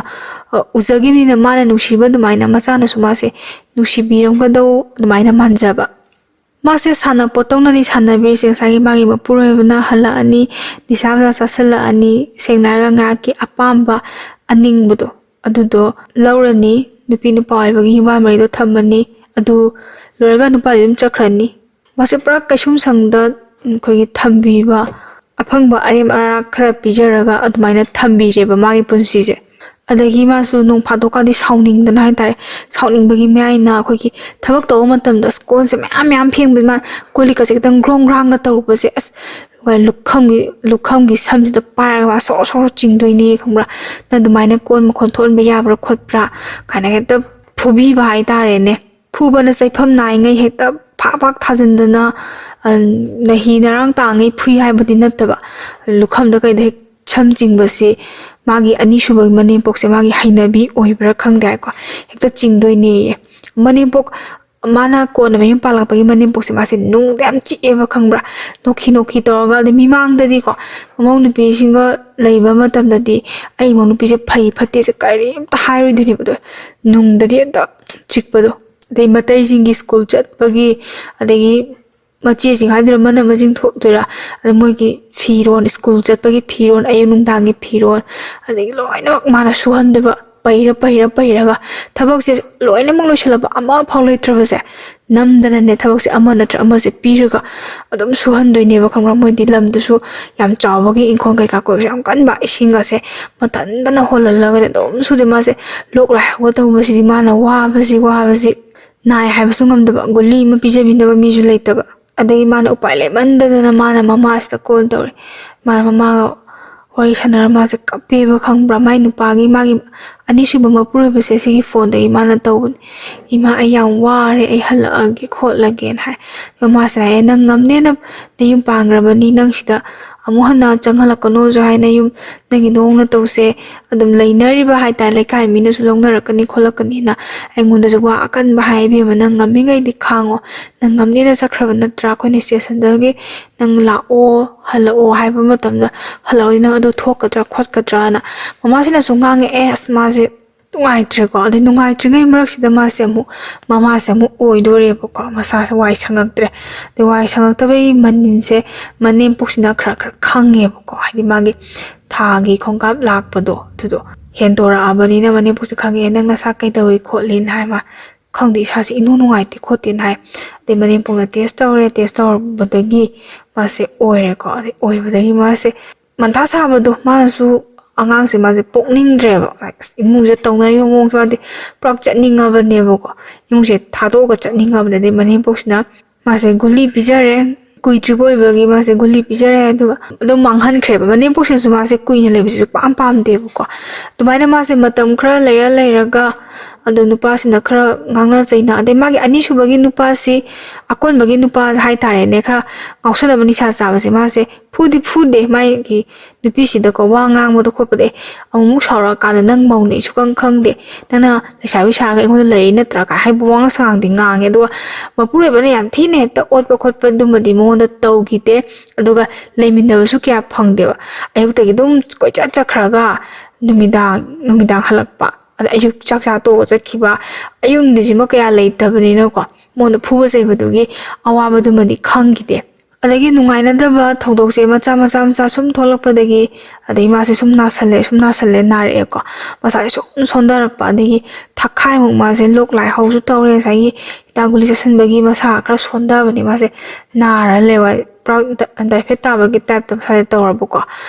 ꯑ, ꯎꯖꯈꯤꯕꯅꯤꯅ, ꯃꯥꯅ ꯅꯨꯡꯁꯤꯕ ꯑꯗꯨꯃꯥꯏꯅ ꯃꯆꯥꯅꯁꯨ ꯃꯥꯁꯦ ꯅꯨꯡꯁꯤꯕꯤꯔꯝꯒꯗꯧ ꯑꯗꯨꯃꯥꯏꯅ ꯃꯥꯟꯖꯕ꯫ ꯃꯥꯁꯦ ꯁꯥꯟꯅꯄꯣꯠꯇꯧꯅꯅꯤ ꯁꯥꯟꯅꯕꯤꯔꯤꯁꯦ꯫ ꯉꯁꯥꯏꯒꯤ ꯃꯥꯒꯤ ꯃꯄꯨꯔꯣꯏꯕꯅ ꯍꯜꯂꯛꯑꯅꯤ, ꯅꯤꯁꯥ ꯄꯨꯁꯥ ꯆꯥꯁꯤꯜꯂꯛꯑꯅꯤ, ꯁꯦꯡꯅ ꯍꯥꯏꯔꯒ ꯉꯥꯏꯍꯥꯛꯀꯤ ꯑꯄꯥꯝꯕ ꯑꯅꯤꯡꯕꯗꯣ ꯑꯗꯨꯗꯣ ꯂꯧꯔꯅꯤ, ꯅꯨꯄꯤ ꯅꯨꯄꯥ ꯑꯣꯏꯕꯒꯤ ꯌꯨꯝꯕꯥꯟ ꯃꯔꯤꯗꯣ ꯊꯝꯃꯅꯤ, ꯑꯗꯨ ꯂꯣꯏꯔꯒ ꯅꯨꯄꯥꯗꯤ ꯑꯗꯨꯝ ꯆꯠꯈ꯭ꯔꯅꯤ꯫ ꯃꯥꯁꯦ ꯄꯨꯔꯥ ꯀꯩꯁꯨꯝ ꯁꯪꯗ ꯑꯩꯈꯣꯏꯒꯤ ꯊꯝꯕꯤꯕ, ꯑꯐꯪꯕ ꯑꯔꯦꯝ ꯑꯔꯥꯛ ꯈꯔ ꯄꯤꯖꯔꯒ ꯑꯗꯨꯃꯥꯏꯅ ꯊꯝꯕꯤꯔꯦꯕ ꯃꯥꯒꯤ ꯄꯨꯟꯁꯤꯁꯦ꯫ ꯑꯗꯒꯤ ꯃꯥꯁꯨ ꯅꯣꯡ ꯐꯥꯗꯣꯛꯀꯥꯟꯗꯤ ꯁꯥꯎꯅꯤꯡꯗꯅ ꯍꯥꯏꯇꯥꯔꯦ, ꯁꯥꯎꯅꯤꯡꯕꯒꯤ ꯃꯌꯥꯏꯅ ꯑꯩꯈꯣꯏꯒꯤ ꯊꯕꯛ ꯇꯧꯕ ꯃꯇꯝꯗ ꯑꯁ ꯀꯣꯟꯁꯦ ꯃꯌꯥꯝ ꯃꯌꯥꯝ ꯐꯦꯡꯕꯁꯦ, ꯃꯥ ꯀꯣꯜ ꯂꯤꯛꯀꯁꯦ ꯈꯤꯇꯪ ꯒ꯭ꯔꯣꯡ ꯒ꯭ꯔꯥꯡꯒ ꯇꯧꯔꯨꯕꯁꯦ, ꯑꯁ, ꯂꯨꯈꯝꯒꯤ, ꯂꯨꯈꯝꯒꯤ ꯁꯝꯁꯤꯗ ꯄꯥꯏꯔꯒ ꯃꯥ ꯁꯣꯔꯣ ꯁꯣꯔꯣ ꯆꯤꯡꯗꯣꯏꯅꯦ, ꯈꯪꯕ꯭ꯔꯥ? ꯅꯪ ꯑꯗꯨꯃꯥꯏꯅ ꯀꯣꯟ ꯃꯈꯣꯟ ꯊꯣꯛꯍꯟꯕ ꯌꯥꯕ꯭ꯔꯥ ꯈꯣꯠꯄ꯭ꯔꯥ ꯀꯥꯏꯅ ꯍꯦꯛꯇ ꯐꯨꯕꯤꯕ ꯍꯥꯏꯇꯥꯔꯦꯅꯦ꯫ ꯐꯨꯕꯅ ꯆꯩꯐꯝ ꯅꯥꯏꯉꯩ ꯍꯦꯛꯇ ꯐꯥꯛ ꯐꯥꯛ ꯊꯥꯖꯤꯟꯗꯅ, ꯑ, ꯅꯍꯤ ꯅꯔꯥꯡ ꯇꯥꯉꯩ ꯐꯨꯏ ꯍꯥꯏꯕꯗꯤ ꯅꯠꯇꯕ, ꯂꯨꯈꯝꯗ ꯀꯩꯗ ꯍꯦꯛ ꯁꯝ ꯆꯤꯡꯕꯁꯤ ꯃꯥꯒꯤ ꯑꯅꯤꯁꯨꯕꯒꯤ ꯃꯅꯦꯝꯄꯣꯛꯁꯦ ꯃꯥꯒꯤ ꯍꯩꯅꯕꯤ ꯑꯣꯏꯕ꯭ꯔꯥ ꯈꯪꯗꯦ ꯍꯥꯏꯀꯣ, ꯍꯦꯛꯇ ꯆꯤꯡꯗꯣꯏꯅꯦꯌꯦ꯫ ꯃꯅꯦꯝꯄꯣꯛ ꯃꯥꯅ ꯀꯣꯟꯅ ꯃꯌꯨꯝ ꯄꯥꯜꯂꯛꯄꯒꯤ ꯃꯅꯦꯝꯄꯣꯛꯁꯦ ꯃꯥꯁꯦ ꯅꯨꯡꯗ ꯌꯥꯝ ꯆꯤꯛꯑꯦꯕ, ꯈꯪꯕ꯭ꯔꯥ? ꯅꯣꯛꯈꯤ ꯅꯣꯛꯈꯤ ꯇꯧꯔꯒ, ꯑꯗꯩ ꯃꯤꯃꯥꯡꯗꯗꯤꯀꯣ, ꯃꯃꯧ ꯅꯨꯄꯤꯁꯤꯡꯒ ꯂꯩꯕ ꯃꯇꯝꯗꯗꯤ ꯑꯩ ꯏꯃꯧ ꯅꯨꯄꯤꯁꯦ ꯐꯩ ꯐꯠꯇꯦꯁꯦ ꯀꯔꯤꯝꯇ ꯍꯥꯏꯔꯣꯏꯗꯣꯏꯅꯦꯕ, ꯑꯗꯣ ꯅꯨꯡꯗꯗꯤ ꯍꯦꯛꯇ ꯆꯤꯛꯄꯗꯣ꯫ ꯑꯗꯩ ꯃꯇꯩꯁꯤꯡꯒꯤ ꯁ꯭ꯀꯨꯜ ꯆꯠꯄꯒꯤ, ꯑꯗꯒꯤ ꯃꯆꯦꯁꯤꯡ ꯍꯥꯏꯗꯣꯏꯔꯥ, ꯃꯅꯝ ꯃꯁꯤꯡ ꯊꯣꯛꯇꯣꯏꯔꯥ, ꯑꯗ ꯃꯣꯏꯒꯤ ꯐꯤꯔꯣꯟ, ꯁ꯭ꯀꯨꯜ ꯆꯠꯄꯒꯤ ꯐꯤꯔꯣꯟ, ꯑꯌꯨꯛ ꯅꯨꯡꯗꯥꯡꯒꯤ ꯐꯤꯔꯣꯟ, ꯑꯗꯒꯤ ꯂꯣꯏꯅꯃꯛ ꯃꯥꯅ ꯁꯨꯍꯟꯗꯣꯏꯕ, ꯄꯩꯔ ꯄꯩꯔ ꯄꯩꯔꯒ꯫ ꯊꯕꯛꯁꯦ ꯂꯣꯏꯅꯃꯛ ꯂꯣꯏꯁꯤꯜꯂꯕ, ꯑꯃꯐꯥꯎ ꯂꯩꯇ꯭ꯔꯕꯁꯦ, ꯅꯝꯗꯅꯅꯦ ꯊꯕꯛꯁꯦ ꯑꯃ ꯅꯠꯇ꯭ꯔ ꯑꯃꯁꯦ ꯄꯤꯔꯒ ꯑꯗꯨꯝ ꯁꯨꯍꯟꯗꯣꯏꯅꯦꯕ, ꯈꯪꯕ꯭ꯔꯥ? ꯃꯣꯏꯗꯤ ꯂꯝꯗꯨꯁꯨ ꯌꯥꯝ ꯆꯥꯎꯕꯒꯤ, ꯏꯪꯈꯣꯜ ꯀꯩꯀꯥ ꯀꯣꯏꯕꯁꯨ ꯌꯥꯝ ꯀꯟꯕ, ꯏꯁꯤꯡꯒꯁꯦ ꯃꯊꯟꯇꯅ ꯍꯣꯜꯍꯜꯂꯒꯅꯦ ꯑꯗꯨꯝ ꯁꯨꯗꯣꯏ꯫ ꯃꯥꯁꯦ ꯂꯣꯛ ꯂꯥꯏꯍꯧꯒ ꯇꯧꯕꯁꯤꯗꯤ ꯃꯥꯅ ꯋꯥꯕꯁꯤ, ꯋꯥꯕꯁꯤ, ꯅꯥꯏ ꯍꯥꯏꯕꯁꯨ ꯉꯝꯗꯕ, ꯒꯨꯂꯤ ꯑꯃ ꯄꯤꯖꯕꯤꯅꯕ ꯃꯤꯁꯨ ꯂꯩꯇꯕ꯫ ꯑꯗꯒꯤ ꯃꯥꯅ ꯎꯄꯥꯏ ꯂꯩꯃꯟꯗꯗꯅ ꯃꯥꯅ ꯃꯃꯥꯁꯤꯗ ꯀꯣꯜ ꯇꯧꯔꯦ꯫ ꯃꯥꯅ ꯃꯃꯥꯒ ꯋꯥꯔꯤ ꯁꯥꯟꯅꯔ ꯃꯥꯁꯦ ꯀꯞꯄꯦꯕ, ꯈꯪꯕ꯭ꯔꯥ? ꯃꯥꯏ ꯅꯨꯄꯥꯒꯤ, ꯃꯥꯒꯤ ꯑꯅꯤꯁꯨꯕ ꯃꯄꯨꯔꯣꯏꯕꯁꯦ ꯁꯤꯒꯤ ꯐꯣꯟꯗꯒꯤ ꯃꯥꯅ ꯇꯧꯕꯅꯦ꯫ "ꯏꯃꯥ, ꯑꯩ ꯌꯥꯝ ꯋꯥꯔꯦ, ꯑꯩ ꯍꯜꯂꯛꯑꯒꯦ ꯈꯣꯠꯂꯒꯦꯅ" ꯍꯥꯏ꯫ ꯃꯃꯥꯁꯤꯅ ꯍꯥꯏꯌꯦ, "ꯅꯪ ꯉꯝꯅꯦꯅ ꯅꯌꯨꯝ ꯄꯥꯟꯈ꯭ꯔꯕꯅꯤ, ꯅꯪ ꯁꯤꯗ ꯑꯃꯨꯛ ꯍꯟꯅ ꯆꯪꯍꯜꯂꯛꯀꯅꯣꯁꯨ ꯍꯥꯏ, ꯅꯌꯨꯝ ꯅꯪꯒꯤ ꯅꯑꯣꯡ ꯅꯇꯧꯁꯦ ꯑꯗꯨꯝ ꯂꯩꯅꯔꯤꯕ ꯍꯥꯏꯇꯥꯔꯦ, ꯂꯩꯀꯥꯏ ꯃꯤꯅꯁꯨ ꯂꯧꯅꯔꯛꯀꯅꯤ ꯈꯣꯠꯂꯛꯀꯅꯤꯅ ꯑꯩꯉꯣꯟꯗꯁꯨ ꯋꯥ ꯑꯀꯟꯕ ꯍꯥꯏ꯫ ꯏꯕꯦꯝꯃ, ꯅꯪ ꯉꯝꯃꯤꯉꯩꯗꯤ ꯈꯥꯡꯉꯣ, ꯅꯪ ꯉꯝꯅꯦꯅ ꯆꯠꯈ꯭ꯔꯕ ꯅꯠꯇ꯭ꯔꯥ? ꯑꯩꯈꯣꯏꯅ ꯁ꯭ꯇꯦꯁꯟꯗꯒꯤ ꯅꯪ ꯂꯥꯛꯑꯣ, ꯍꯜꯂꯛꯑꯣ ꯍꯥꯏꯕ ꯃꯇꯝꯗ ꯍꯜꯂꯛꯑꯣꯗꯤ ꯅꯪ ꯑꯗꯨ ꯊꯣꯛꯀꯗ꯭ꯔꯥ ꯈꯣꯠꯀꯗ꯭ꯔꯥꯅ" ꯃꯃꯥꯁꯤꯅꯁꯨ ꯉꯥꯡꯉꯛꯑꯦ꯫ ꯑꯁ, ꯃꯥꯁꯦ ꯅꯨꯡꯉꯥꯏꯇ꯭ꯔꯦꯀꯣ꯫ ꯑꯗꯩ ꯅꯨꯡꯉꯥꯏꯇ꯭ꯔꯤꯉꯩ ꯃꯔꯛꯁꯤꯗ ꯃꯥꯁꯦ ꯑꯃꯨꯛ, ꯃꯃꯥꯁꯦ ꯑꯃꯨꯛ ꯑꯣꯏꯗꯣꯔꯦꯕꯀꯣ, ꯃꯁꯥꯁꯦ ꯋꯥꯏ ꯁꯪꯉꯛꯇ꯭ꯔꯦ꯫ ꯑꯗꯩ ꯋꯥꯏ ꯁꯪꯉꯛꯇꯕꯒꯤ ꯃꯅꯤꯟꯁꯦ ꯃꯅꯦꯝꯄꯣꯛꯁꯤꯅ ꯈꯔ ꯈꯔ ꯈꯪꯉꯦꯕꯀꯣ, ꯍꯥꯏꯗꯤ ꯃꯥꯒꯤ ꯊꯥꯒꯤ ꯈꯣꯡꯀꯥꯞ ꯂꯥꯛꯄꯗꯣ ꯑꯗꯨꯗꯣ ꯍꯦꯟꯗꯣꯔꯛꯑꯕꯅꯤꯅ ꯃꯅꯦꯝꯄꯣꯛꯁꯦ ꯈꯪꯉꯛꯑꯦ, "ꯅꯪ ꯅꯁꯥ ꯀꯩꯗꯧꯏ ꯈꯣꯠꯂꯤꯅ" ꯍꯥꯏ꯫ "ꯃꯥ ꯈꯪꯗꯦ, ꯏꯁꯥꯁꯦ ꯏꯅꯨꯡ ꯅꯨꯡꯉꯥꯏꯇꯦ ꯈꯣꯠꯇꯦꯅ" ꯍꯥꯏ꯫ ꯑꯗꯩ ꯃꯅꯦꯝꯄꯣꯛꯅ ꯇꯦꯁ ꯇꯧꯔꯦ, ꯇꯦꯁ ꯇꯧꯔꯨꯕꯗꯒꯤ ꯃꯥꯁꯦ ꯑꯣꯏꯔꯦꯀꯣ꯫ ꯑꯗꯩ ꯑꯣꯏꯕꯗꯒꯤ ꯃꯥꯁꯦ ꯃꯊꯥ ꯁꯥꯕꯗꯣ, ꯃꯥꯅꯁꯨ ꯑꯉꯥꯡꯁꯦ ꯃꯥꯁꯦ ꯄꯣꯛꯅꯤꯡꯗ꯭ꯔꯦꯕ꯫ ꯑꯁ, ꯏꯃꯨꯡꯁꯦ ꯇꯧꯅꯔꯤꯕ ꯃꯑꯣꯡꯁꯦ, ꯃꯥꯗꯤ ꯄꯨꯔꯥ ꯆꯠꯅꯤꯡꯉꯕꯅꯦꯕꯀꯣ, ꯏꯃꯨꯡꯁꯦ ꯊꯥꯗꯣꯛꯑꯒ ꯆꯠꯅꯤꯡꯉꯕꯅꯦ꯫ ꯑꯗꯩ ꯃꯅꯦꯝꯄꯣꯛꯁꯤꯅ ꯃꯥꯁꯦ ꯒꯨꯂꯤ ꯄꯤꯖꯔꯦ, ꯀꯨꯏꯗ꯭ꯔꯤꯕ ꯑꯣꯏꯕꯒꯤ ꯃꯥꯁꯦ ꯒꯨꯂꯤ ꯄꯤꯖꯔꯦ, ꯑꯗꯨꯒ ꯑꯗꯨꯝ ꯃꯥꯡꯍꯟꯈ꯭ꯔꯦꯕ꯫ ꯃꯅꯦꯝꯄꯣꯛꯁꯤꯅꯁꯨ ꯃꯥꯁꯦ ꯀꯨꯏꯅ ꯂꯩꯕꯁꯤꯁꯨ ꯄꯥꯝ ꯄꯥꯝꯗꯦꯕꯀꯣ꯫ ꯑꯗꯨꯃꯥꯏꯅ ꯃꯥꯁꯦ ꯃꯇꯝ ꯈꯔ ꯂꯩꯔ ꯂꯩꯔꯒ ꯑꯗꯣ ꯅꯨꯄꯥꯁꯤꯅ ꯈꯔ ꯉꯥꯡꯅ ꯆꯩꯅ, ꯑꯗꯩ ꯃꯥꯒꯤ ꯑꯅꯤꯁꯨꯕꯒꯤ ꯅꯨꯄꯥꯁꯤ, ꯑꯀꯣꯟꯕꯒꯤ ꯅꯨꯄꯥ ꯍꯥꯏꯇꯥꯔꯦꯅꯦ, ꯈꯔ ꯉꯥꯎꯁꯟꯅꯕ ꯅꯤꯁꯥ ꯆꯥꯕꯁꯦ, ꯃꯥꯁꯦ ꯐꯨꯗꯤ ꯐꯨꯗꯦ ꯃꯥꯒꯤ ꯅꯨꯄꯤꯁꯤꯗꯀꯣ꯫ ꯋꯥ ꯉꯥꯡꯕꯗꯣ ꯈꯣꯠꯄꯗꯣ, ꯑꯦ, ꯑꯃꯨꯛꯃꯨꯛ ꯁꯥꯎꯔꯛꯑꯀꯥꯟꯗ "ꯅꯪ ꯃꯧꯅꯦ ꯑꯩ ꯁꯨꯛꯈꯪ ꯈꯪꯗꯦ, ꯅꯪꯅ ꯂꯩꯁꯥꯕꯤ ꯁꯥꯔꯒ ꯑꯩꯉꯣꯟꯗ ꯂꯩꯔꯤ ꯅꯠꯇ꯭ꯔꯥ?" ꯀꯥꯏ ꯍꯥꯏꯕ ꯋꯥꯉꯥꯡ ꯁꯉꯥꯡꯗꯤ ꯉꯥꯡꯉꯦ꯫ ꯑꯗꯨꯒ ꯃꯄꯨꯔꯣꯏꯕꯅ ꯌꯥꯝ ꯊꯤꯅ ꯍꯦꯛꯇ ꯑꯣꯠꯄ ꯈꯣꯠꯄ ꯑꯗꯨꯃꯗꯤ ꯃꯉꯣꯟꯗ ꯇꯧꯈꯤꯗꯦ꯫ ꯑꯗꯨꯒ ꯂꯩꯃꯤꯟꯅꯕꯁꯨ ꯀꯌꯥ ꯐꯪꯗꯦꯕ꯫ ꯑꯌꯨꯛꯇꯒꯤ ꯑꯗꯨꯝ ꯀꯣꯏꯆꯠ ꯆꯠꯈ꯭ꯔꯒ ꯅꯨꯃꯤꯗꯥꯡ, ꯅꯨꯃꯤꯗꯥꯡ ꯍꯜꯂꯛꯄ, ꯑꯗ ꯑꯌꯨꯛ ꯆꯥꯛ ꯆꯥ ꯇꯣꯛꯑꯒ ꯆꯠꯈꯤꯕ, ꯑꯌꯨꯛ ꯅꯨꯡꯊꯤꯟꯁꯤꯃ ꯀꯌꯥ ꯂꯩꯇꯕꯅꯤꯅꯀꯣ, ꯃꯉꯣꯟꯗ ꯐꯨꯕ ꯆꯩꯕꯗꯨꯒꯤ ꯑꯋꯥꯕꯗꯨꯃꯗꯤ ꯈꯪꯈꯤꯗꯦ꯫ ꯑꯗꯒꯤ ꯅꯨꯡꯉꯥꯏꯅꯗꯕ ꯊꯧꯗꯣꯛꯁꯦ ꯃꯆꯥ ꯃꯆꯥ ꯃꯆꯥ ꯁꯨꯝ ꯊꯣꯛꯂꯛꯄꯗꯒꯤ, ꯑꯗꯩ ꯃꯥꯁꯦ ꯁꯨꯝ ꯅꯥꯁꯜꯂꯦ, ꯁꯨꯝ ꯅꯥꯁꯜꯂꯦ, ꯅꯥꯔꯛꯑꯦꯀꯣ꯫ ꯃꯁꯥꯁꯦ ꯁꯨꯝ ꯁꯣꯟꯊꯔꯛꯄ, ꯑꯗꯒꯤ ꯊꯛꯈꯥꯏꯃꯨꯛ ꯃꯥꯁꯦ ꯂꯣꯛ ꯂꯥꯏꯍꯧꯁꯨ ꯇꯧꯔꯦ, ꯉꯁꯥꯏꯒꯤ ꯍꯤꯗꯥꯛ ꯒꯨꯂꯤ ꯆꯥꯁꯤꯟꯕꯒꯤ ꯃꯁꯥ ꯈꯔ ꯁꯣꯟꯊꯕꯅꯤ꯫ ꯃꯥꯁꯦ ꯅꯥꯔ ꯂꯩꯕ, ꯄꯨꯔꯥ ꯗ-, ꯗꯥꯏꯐꯦꯠ ꯇꯥꯕꯒꯤ ꯇꯥꯏꯞꯇ ꯃꯁꯥꯁꯦ ꯇꯧꯔꯕꯀꯣ꯫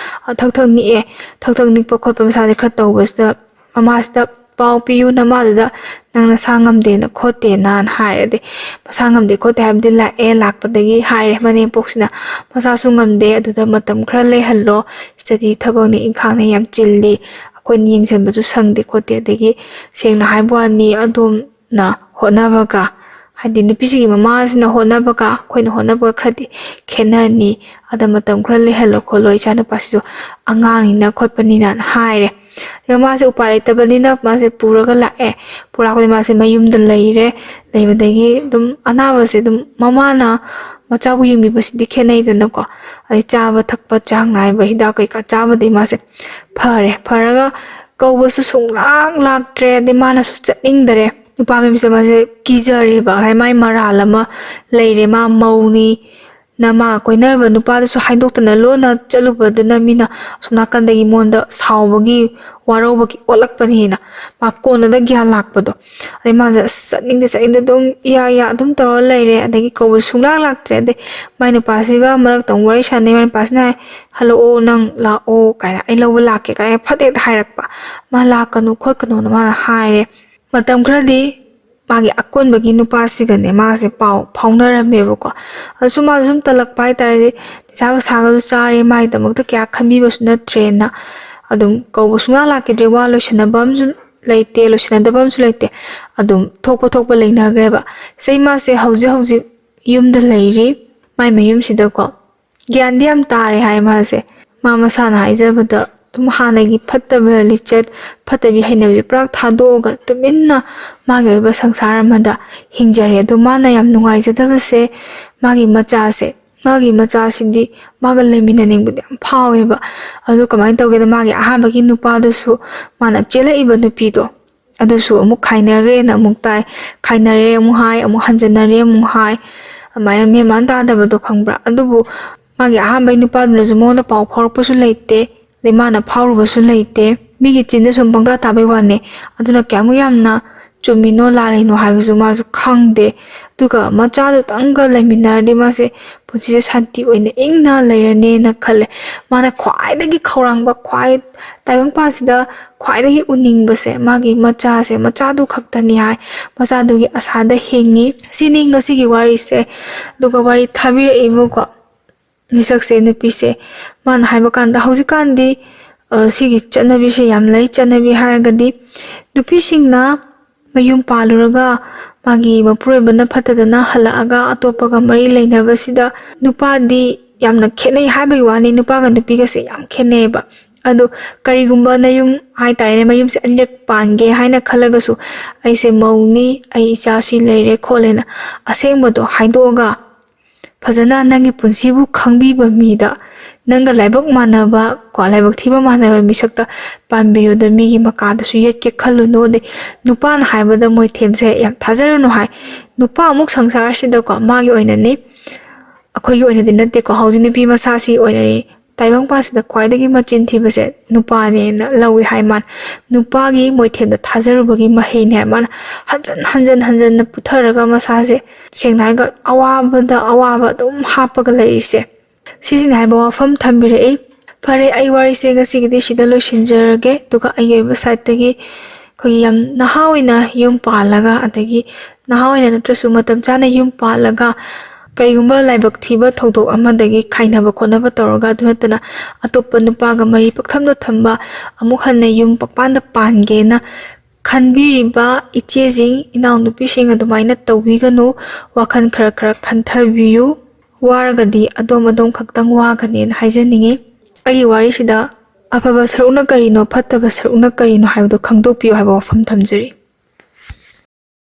ꯑ, ꯊꯛ ꯊꯛ ꯅꯤꯛꯑꯦ, ꯊꯛ ꯊꯛ ꯅꯤꯛꯄ ꯈꯣꯠꯄ ꯃꯁꯥꯁꯦ ꯈꯔ ꯇꯧꯕꯁꯤꯗ ꯃꯃꯥꯁꯤꯗ ꯄꯥꯎ ꯄꯤꯌꯨ, ꯅꯃꯥꯗꯨꯗ ꯅꯪ ꯅꯁꯥ ꯉꯝꯗꯦꯅ ꯈꯣꯠꯇꯦꯅ ꯍꯥꯏꯔꯗꯤ, ꯃꯁꯥ ꯉꯝꯗꯦ ꯈꯣꯠꯇꯦ ꯍꯥꯏꯕꯗꯤ ꯂꯥꯛꯑꯦ, ꯂꯥꯛꯄꯗꯒꯤ ꯍꯥꯏꯔꯦ ꯃꯅꯦꯝꯄꯣꯛꯁꯤꯅ, "ꯃꯁꯥꯁꯨ ꯉꯝꯗꯦ, ꯑꯗꯨꯗ ꯃꯇꯝ ꯈꯔ ꯂꯩꯍꯜꯂꯣ, ꯁꯤꯗꯗꯤ ꯊꯕꯛꯅꯦ ꯏꯪꯈꯥꯡꯅꯦ ꯌꯥꯝ ꯆꯤꯜꯂꯤ, ꯑꯩꯈꯣꯏꯅ ꯌꯦꯡꯁꯤꯟꯕꯁꯨ ꯁꯪꯗꯦ ꯈꯣꯠꯇꯦ, ꯑꯗꯒꯤ ꯁꯦꯡꯅ ꯍꯥꯏꯕ ꯋꯥꯅꯤ, ꯑꯗꯣꯝꯅ ꯍꯣꯠꯅꯕꯒ, ꯍꯥꯏꯗꯤ ꯅꯨꯄꯤꯁꯤꯒꯤ ꯃꯃꯥꯁꯤꯅ ꯍꯣꯠꯅꯕꯒ ꯑꯩꯈꯣꯏꯅ ꯍꯣꯠꯅꯕꯒ ꯈꯔꯗꯤ ꯈꯦꯠꯅꯅꯤ, ꯑꯗ ꯃꯇꯝ ꯈꯔ ꯂꯩꯍꯜꯂꯣ ꯈꯣꯠꯂꯣ, ꯏꯆꯥ ꯅꯨꯄꯥꯁꯤꯁꯨ ꯑꯉꯥꯡꯅꯤꯅ ꯈꯣꯠꯄꯅꯤꯅ" ꯍꯥꯏꯔꯦ꯫ ꯑꯗꯨꯒ ꯃꯥꯁꯦ ꯎꯄꯥꯏ ꯂꯩꯇꯕꯅꯤꯅ ꯃꯥꯁꯦ ꯄꯨꯔꯒ ꯂꯥꯛꯑꯦ꯫ ꯄꯨꯔꯛꯄꯗꯤ ꯃꯥꯁꯦ ꯃꯌꯨꯝꯗ ꯂꯩꯔꯦ꯫ ꯂꯩꯕꯗꯒꯤ ꯑꯗꯨꯝ ꯑꯅꯥꯕꯁꯦ ꯑꯗꯨꯝ ꯃꯃꯥꯅ ꯃꯆꯥꯕꯨ ꯌꯦꯡꯕꯤꯕꯁꯤꯗꯤ ꯈꯦꯠꯅꯩꯗꯅꯀꯣ꯫ ꯑꯗꯩ ꯆꯥꯕ ꯊꯛꯄ ꯆꯥꯡ ꯅꯥꯏꯕ, ꯍꯤꯗꯥꯛ ꯀꯩꯀꯥ ꯆꯥꯕꯗꯒꯤ ꯃꯥꯁꯦ ꯐꯔꯦ꯫ ꯐꯔꯒ ꯀꯧꯕꯁꯨ ꯁꯨꯡꯂꯥꯛ ꯂꯥꯛꯇ꯭ꯔꯦ꯫ ꯑꯗꯩ ꯃꯥꯅꯁꯨ ꯆꯠꯅꯤꯡꯗꯔꯦ꯫ ꯅꯨꯄꯥ ꯃꯌꯨꯝꯁꯦ ꯃꯥꯁꯦ ꯀꯤꯖꯔꯦꯕ, ꯍꯥꯏ ꯃꯥꯏ ꯃꯔꯥꯜ ꯑꯃ ꯂꯩꯔꯦ, ꯃꯥ ꯃꯧꯅꯤ꯫ ꯅ ꯃꯥ ꯀꯣꯏꯅꯔꯤꯕ ꯅꯨꯄꯥꯗꯨꯁꯨ ꯍꯥꯏꯗꯣꯛꯇꯅ ꯂꯣꯟꯅ ꯆꯠꯂꯨꯕꯗꯨꯅ ꯃꯤꯅ ꯑꯁꯣꯝ ꯅꯥꯀꯟꯗꯒꯤ ꯃꯉꯣꯟꯗ ꯁꯥꯎꯕꯒꯤ, ꯋꯥꯔꯧꯕꯒꯤ ꯑꯣꯜꯂꯛꯄꯅꯦꯅ ꯃꯥ ꯀꯣꯟꯅꯗ ꯒ꯭ꯌꯥꯟ ꯂꯥꯛꯄꯗꯣ꯫ ꯑꯗꯩ ꯃꯥꯁꯦ ꯑꯁ ꯆꯠꯅꯤꯡꯗꯦ, ꯆꯠꯅꯤꯡꯗꯦ, ꯑꯗꯨꯝ ꯏꯌꯥ ꯏꯌꯥ ꯑꯗꯨꯝ ꯇꯧꯔ ꯂꯩꯔꯦ꯫ ꯑꯗꯒꯤ ꯀꯧꯕꯁꯨ ꯁꯨꯡꯂꯥꯛ ꯂꯥꯛꯇ꯭ꯔꯦ꯫ ꯑꯗꯩ ꯃꯥꯏ ꯅꯨꯄꯥꯁꯤꯒ ꯃꯔꯛꯇ ꯑꯃꯨꯛ ꯋꯥꯔꯤ ꯁꯥꯟꯅꯩ꯫ ꯃꯥꯏ ꯅꯨꯄꯥꯁꯤꯅ ꯍꯥꯏ, "ꯍꯜꯂꯛꯑꯣ, ꯅꯪ ꯂꯥꯛꯑꯣ" ꯀꯥꯏꯅ, "ꯑꯩ ꯂꯧꯕ ꯂꯥꯛꯀꯦ" ꯀꯥꯏꯅ ꯐꯠ ꯍꯦꯛꯇ ꯍꯥꯏꯔꯛꯄ꯫ ꯃꯥ ꯂꯥꯛꯀꯅꯨ ꯈꯣꯠꯀꯅꯣꯅ ꯃꯥꯅ ꯍꯥꯏꯔꯦ꯫ ꯃꯇꯝ ꯈꯔꯗꯤ ꯃꯥꯒꯤ ꯑꯀꯣꯟꯕꯒꯤ ꯅꯨꯄꯥꯁꯤꯒꯅꯦ ꯃꯥꯒꯁꯦ ꯄꯥꯎ ꯐꯥꯎꯅꯔꯝꯃꯦꯕꯀꯣ꯫ ꯑꯗꯨꯁꯨ ꯃꯥꯁꯨ ꯁꯨꯝ ꯇꯜꯂꯛꯄ ꯍꯥꯏꯇꯥꯔꯦ, ꯅꯤꯁꯥ ꯄꯁꯥꯒꯁꯨ ꯆꯥꯔꯦ, ꯃꯥꯒꯤꯗꯃꯛꯇ ꯀꯌꯥ ꯈꯟꯕꯤꯕꯁꯨ ꯅꯠꯇ꯭ꯔꯦꯅ꯫ ꯑꯗꯨꯝ ꯀꯧꯕ ꯁꯨꯡꯂꯥꯛ ꯂꯥꯛꯈꯤꯗ꯭ꯔꯦ, ꯋꯥ ꯂꯣꯏꯁꯟꯅꯕ ꯑꯃꯁꯨ ꯂꯩꯇꯦ, ꯂꯣꯏꯁꯤꯟꯅꯗꯕ ꯑꯃꯁꯨ ꯂꯩꯇꯦ꯫ ꯑꯗꯨꯝ ꯊꯣꯛꯄ ꯊꯣꯛꯄ ꯂꯩꯅꯈ꯭ꯔꯦꯕ꯫ ꯁꯦ, ꯏꯃꯥꯁꯦ ꯍꯧꯖꯤꯛ ꯍꯧꯖꯤꯛ ꯌꯨꯝꯗ ꯂꯩꯔꯤ, ꯃꯥꯏ ꯃꯌꯨꯝꯁꯤꯗꯀꯣ꯫ ꯒ꯭ꯌꯥꯟꯗꯤ ꯌꯥꯝ ꯇꯥꯔꯦ ꯍꯥꯏ ꯃꯥꯁꯦ꯫ ꯃꯥ ꯃꯁꯥꯅ ꯍꯥꯏꯖꯕꯗ ꯑꯗꯨꯝ ꯍꯥꯟꯅꯒꯤ ꯐꯠꯇꯕ ꯂꯤꯆꯠ, ꯐꯠꯇꯕꯤ ꯍꯩꯅꯕꯤꯁꯦ ꯄꯨꯔꯥ ꯊꯥꯗꯣꯛꯑꯒ ꯇꯨꯃꯤꯟꯅ ꯃꯥꯒꯤ ꯑꯣꯏꯕ ꯁꯪꯁꯥꯔ ꯑꯃꯗ ꯍꯤꯡꯖꯔꯦ꯫ ꯑꯗꯣ ꯃꯥꯅ ꯌꯥꯝ ꯅꯨꯡꯉꯥꯏꯖꯗꯕꯁꯦ, ꯃꯥꯒꯤ ꯃꯆꯥꯁꯦ, ꯃꯥꯒꯤ ꯃꯆꯥꯁꯤꯗꯤ ꯃꯥꯒ ꯂꯩꯃꯤꯟꯅꯅꯤꯡꯕꯗꯤ ꯌꯥꯝ ꯐꯥꯎꯋꯦꯕ꯫ ꯑꯗꯣ ꯀꯃꯥꯏꯅ ꯇꯧꯒꯦꯗ, ꯃꯥꯒꯤ ꯑꯍꯥꯟꯕꯒꯤ ꯅꯨꯄꯥꯗꯨꯁꯨ, ꯃꯥꯅ ꯆꯦꯜꯂꯛꯏꯕ ꯅꯨꯄꯤꯗꯣ, ꯑꯗꯨꯁꯨ ꯑꯃꯨꯛ ꯈꯥꯏꯅꯔꯦꯅ ꯑꯃꯨꯛ ꯇꯥꯏ꯫ ꯈꯥꯏꯅꯔꯦ ꯑꯃꯨꯛ ꯍꯥꯏ, ꯑꯃꯨꯛ ꯍꯟꯖꯟꯅꯔꯦ ꯑꯃꯨꯛ ꯍꯥꯏ, ꯑꯗꯨꯃꯥꯏꯅ ꯃꯦꯟ ꯃꯥꯟ ꯇꯥꯗꯕꯗꯣ, ꯈꯪꯕ꯭ꯔꯥ? ꯑꯗꯨꯕꯨ ꯃꯥꯒꯤ ꯑꯍꯥꯟꯕꯒꯤ ꯅꯨꯄꯥꯗꯨꯅꯁꯨ ꯃꯉꯣꯟꯗ ꯄꯥꯎ ꯐꯥꯎꯔꯛꯄꯁꯨ ꯂꯩꯇꯦ, ꯑꯗꯩ ꯃꯥꯅ ꯐꯥꯎꯔꯨꯕꯁꯨ ꯂꯩꯇꯦ꯫ ꯃꯤꯒꯤ ꯆꯤꯟꯗ ꯁꯨꯝ ꯄꯪꯇꯥ ꯇꯥꯕꯩ ꯋꯥꯅꯦ꯫ ꯑꯗꯨꯅ ꯀꯌꯥꯃꯨꯛ ꯌꯥꯝꯅ ꯆꯨꯝꯃꯤꯅꯣ ꯂꯥꯜꯂꯤꯅꯣ ꯍꯥꯏꯕꯁꯨ ꯃꯥꯁꯨ ꯈꯪꯗꯦ꯫ ꯑꯗꯨꯒ ꯃꯆꯥꯗꯨꯇꯪꯒ ꯂꯩꯃꯤꯟꯅꯔꯗꯤ ꯃꯥꯁꯦ ꯄꯨꯟꯁꯤꯁꯦ ꯁꯥꯟꯇꯤ ꯑꯣꯏꯅ ꯏꯪꯅ ꯂꯩꯔꯅꯦꯅ ꯈꯜꯂꯦ꯫ ꯃꯥꯅ ꯈ꯭ꯋꯥꯏꯗꯒꯤ ꯈꯧꯔꯥꯡꯕ, ꯈ꯭ꯋꯥꯏ, ꯇꯥꯏꯕꯪꯄꯥꯟꯁꯤꯗ ꯈ꯭ꯋꯥꯏꯗꯒꯤ ꯎꯅꯤꯡꯕꯁꯦ ꯃꯥꯒꯤ ꯃꯆꯥꯁꯦ, ꯃꯆꯥꯗꯨ ꯈꯛꯇꯅꯤ ꯍꯥꯏ꯫ ꯃꯆꯥꯗꯨꯒꯤ ꯑꯁꯥꯗ ꯍꯤꯡꯉꯤ꯫ ꯁꯤꯅꯤ ꯉꯁꯤꯒꯤ ꯋꯥꯔꯤꯁꯦ꯫ ꯑꯗꯨꯒ ꯋꯥꯔꯤ ꯊꯥꯕꯤꯔꯛꯏꯕꯀꯣ ꯃꯤꯁꯛꯁꯦ, ꯅꯨꯄꯤꯁꯦ, ꯃꯥꯅ ꯍꯥꯏꯕ ꯀꯥꯟꯗ, ꯍꯧꯖꯤꯛꯀꯥꯟꯗꯤ, ꯑ, ꯁꯤꯒꯤ ꯆꯠꯅꯕꯤꯁꯦ ꯌꯥꯝ ꯂꯩ꯫ ꯆꯠꯅꯕꯤ ꯍꯥꯏꯔꯒꯗꯤ ꯅꯨꯄꯤꯁꯤꯡꯅ ꯃꯌꯨꯝ ꯄꯥꯜꯂꯨꯔꯒ ꯃꯥꯒꯤ ꯃꯄꯨꯔꯣꯏꯕꯅ ꯐꯠꯇꯗꯅ ꯍꯜꯂꯛꯑꯒ ꯑꯇꯣꯞꯄꯒ ꯃꯔꯤ ꯂꯩꯅꯕꯁꯤꯗ ꯅꯨꯄꯥꯗꯤ ꯌꯥꯝꯅ ꯈꯦꯠꯅꯩ ꯍꯥꯏꯕꯒꯤ ꯋꯥꯅꯤ, ꯅꯨꯄꯥꯒ ꯅꯨꯄꯤꯒꯁꯦ ꯌꯥꯝ ꯈꯦꯠꯅꯩꯌꯦꯕ꯫ ꯑꯗꯣ ꯀꯔꯤꯒꯨꯝꯕ ꯅꯌꯨꯝ ꯍꯥꯏꯇꯥꯔꯦꯅꯦ, ꯃꯌꯨꯝꯁꯦ ꯑꯅꯤꯔꯛ ꯄꯥꯟꯒꯦ ꯍꯥꯏꯅ ꯈꯜꯂꯒꯁꯨ, "ꯑꯩꯁꯦ ꯃꯧꯅꯤ, ꯑꯩ ꯏꯆꯥꯁꯤ ꯂꯩꯔꯦ ꯈꯣꯠꯂꯦꯅ" ꯑꯁꯦꯡꯕꯗꯣ ꯍꯥꯏꯗꯣꯛꯑꯒ, ꯐꯖꯅ ꯅꯪꯒꯤ ꯄꯨꯟꯁꯤꯕꯨ ꯈꯪꯕꯤꯕ ꯃꯤꯗ, ꯅꯪꯒ ꯂꯥꯏꯕꯛ ꯃꯥꯟꯅꯕ ꯀꯣ, ꯂꯥꯏꯕꯛ ꯊꯤꯕ ꯃꯥꯟꯅꯕ ꯃꯤꯁꯛꯇ ꯄꯥꯟꯕꯤꯌꯨꯗ, ꯃꯤꯒꯤ ꯃꯀꯥꯗꯁꯨ ꯌꯦꯠꯀꯦ ꯈꯜꯂꯨꯅꯨ꯫ ꯑꯗꯩ ꯅꯨꯄꯥꯅ ꯍꯥꯏꯕꯗ ꯃꯣꯏꯊꯦꯝꯁꯦ ꯌꯥꯝ ꯊꯥꯖꯔꯨꯅꯨ ꯍꯥꯏ꯫ ꯅꯨꯄꯥ ꯑꯃꯨꯛ ꯁꯪꯁꯥꯔꯁꯤꯗꯀꯣ, ꯃꯥꯒꯤ ꯑꯣꯏꯅꯅꯤ, ꯑꯩꯈꯣꯏꯒꯤ ꯑꯣꯏꯅꯗꯤ ꯅꯠꯇꯦꯀꯣ, ꯍꯧꯖꯤꯛ ꯅꯨꯄꯤ ꯃꯁꯥꯁꯤ ꯑꯣꯏꯅꯅꯤ, ꯇꯥꯏꯕꯪꯄꯥꯟꯁꯤꯗ ꯈ꯭ꯋꯥꯏꯗꯒꯤ ꯃꯆꯤꯟ ꯊꯤꯕꯁꯦ ꯅꯨꯄꯥꯅꯦꯅ ꯂꯧꯏ ꯍꯥꯏ ꯃꯥꯅ꯫ ꯅꯨꯄꯥꯒꯤ ꯃꯣꯏꯊꯦꯝꯗ ꯊꯥꯖꯔꯨꯕꯒꯤ ꯃꯍꯩꯅꯦ ꯍꯥꯏ ꯃꯥꯅ ꯍꯟꯖꯟ ꯍꯟꯖꯟ ꯍꯟꯖꯟꯅ ꯄꯨꯊꯔꯒ ꯃꯁꯥꯁꯦ, ꯁꯦꯡꯅ ꯍꯥꯏꯔꯒ, ꯑꯋꯥꯕꯗ ꯑꯋꯥꯕ ꯑꯗꯨꯝ ꯍꯥꯞꯄꯒ ꯂꯩꯔꯤꯁꯦ꯫ ꯁꯤꯁꯤꯅꯤ ꯍꯥꯏꯕ ꯋꯥꯐꯝ ꯊꯝꯕꯤꯔꯛꯏ꯫ ꯐꯔꯦ, ꯑꯩ ꯋꯥꯔꯤꯁꯦ ꯉꯁꯤꯒꯤꯗꯤ ꯁꯤꯗ ꯂꯣꯏꯁꯤꯟꯖꯔꯒꯦ꯫ ꯑꯗꯨꯒ ꯑꯩꯒꯤ ꯑꯣꯏꯕ ꯁꯥꯏꯠꯇꯒꯤ ꯑꯩꯈꯣꯏꯒꯤ ꯌꯥꯝ ꯅꯍꯥ ꯑꯣꯏꯅ ꯌꯨꯝ ꯄꯥꯜꯂꯒ, ꯑꯗꯒꯤ ꯅꯍꯥ ꯑꯣꯏꯅ ꯅꯠꯇ꯭ꯔꯁꯨ ꯃꯇꯝ ꯆꯥꯅ ꯌꯨꯝ ꯄꯥꯜꯂꯒ, ꯀꯔꯤꯒꯨꯝꯕ ꯂꯥꯏꯕꯛ ꯊꯤꯕ ꯊꯧꯗꯣꯛ ꯑꯃꯗꯒꯤ ꯈꯥꯏꯅꯕ ꯈꯣꯠꯅꯕ ꯇꯧꯔꯒ, ꯑꯗꯨ ꯅꯠꯇꯅ ꯑꯇꯣꯞꯄ ꯅꯨꯄꯥꯒ ꯃꯔꯤ ꯄꯛꯊꯝꯗ ꯊꯝꯕ, ꯑꯃꯨꯛ ꯍꯟꯅ ꯌꯨꯝ ꯄꯛꯄꯥꯟꯗ ꯄꯥꯟꯒꯦꯅ ꯈꯟꯕꯤꯔꯤꯕ ꯏꯆꯦꯁꯤꯡ, ꯏꯅꯥꯎꯅꯨꯄꯤꯁꯤꯡ ꯑꯗꯨꯃꯥꯏꯅ ꯇꯧꯕꯤꯒꯅꯨ꯫ ꯋꯥꯈꯜ ꯈꯔ ꯈꯔ ꯈꯟꯊꯕꯤꯌꯨ꯫ ꯋꯥꯔꯒꯗꯤ ꯑꯗꯣꯝ ꯑꯗꯣꯝ ꯈꯛꯇꯪ ꯋꯥꯒꯅꯦꯅ ꯍꯥꯏꯖꯅꯤꯡꯉꯤ꯫ ꯑꯩꯒꯤ ꯋꯥꯔꯤꯁꯤꯗ ꯑꯐꯕ ꯁꯔꯨꯛꯅ ꯀꯔꯤꯅꯣ, ꯐꯠꯇꯕ ꯁꯔꯨꯛꯅ ꯀꯔꯤꯅꯣ ꯍꯥꯏꯕꯗꯨ ꯈꯪꯗꯣꯛꯄꯤꯌꯨ ꯍꯥꯏꯕ ꯋꯥꯐꯝ ꯊꯝꯖꯔꯤ꯫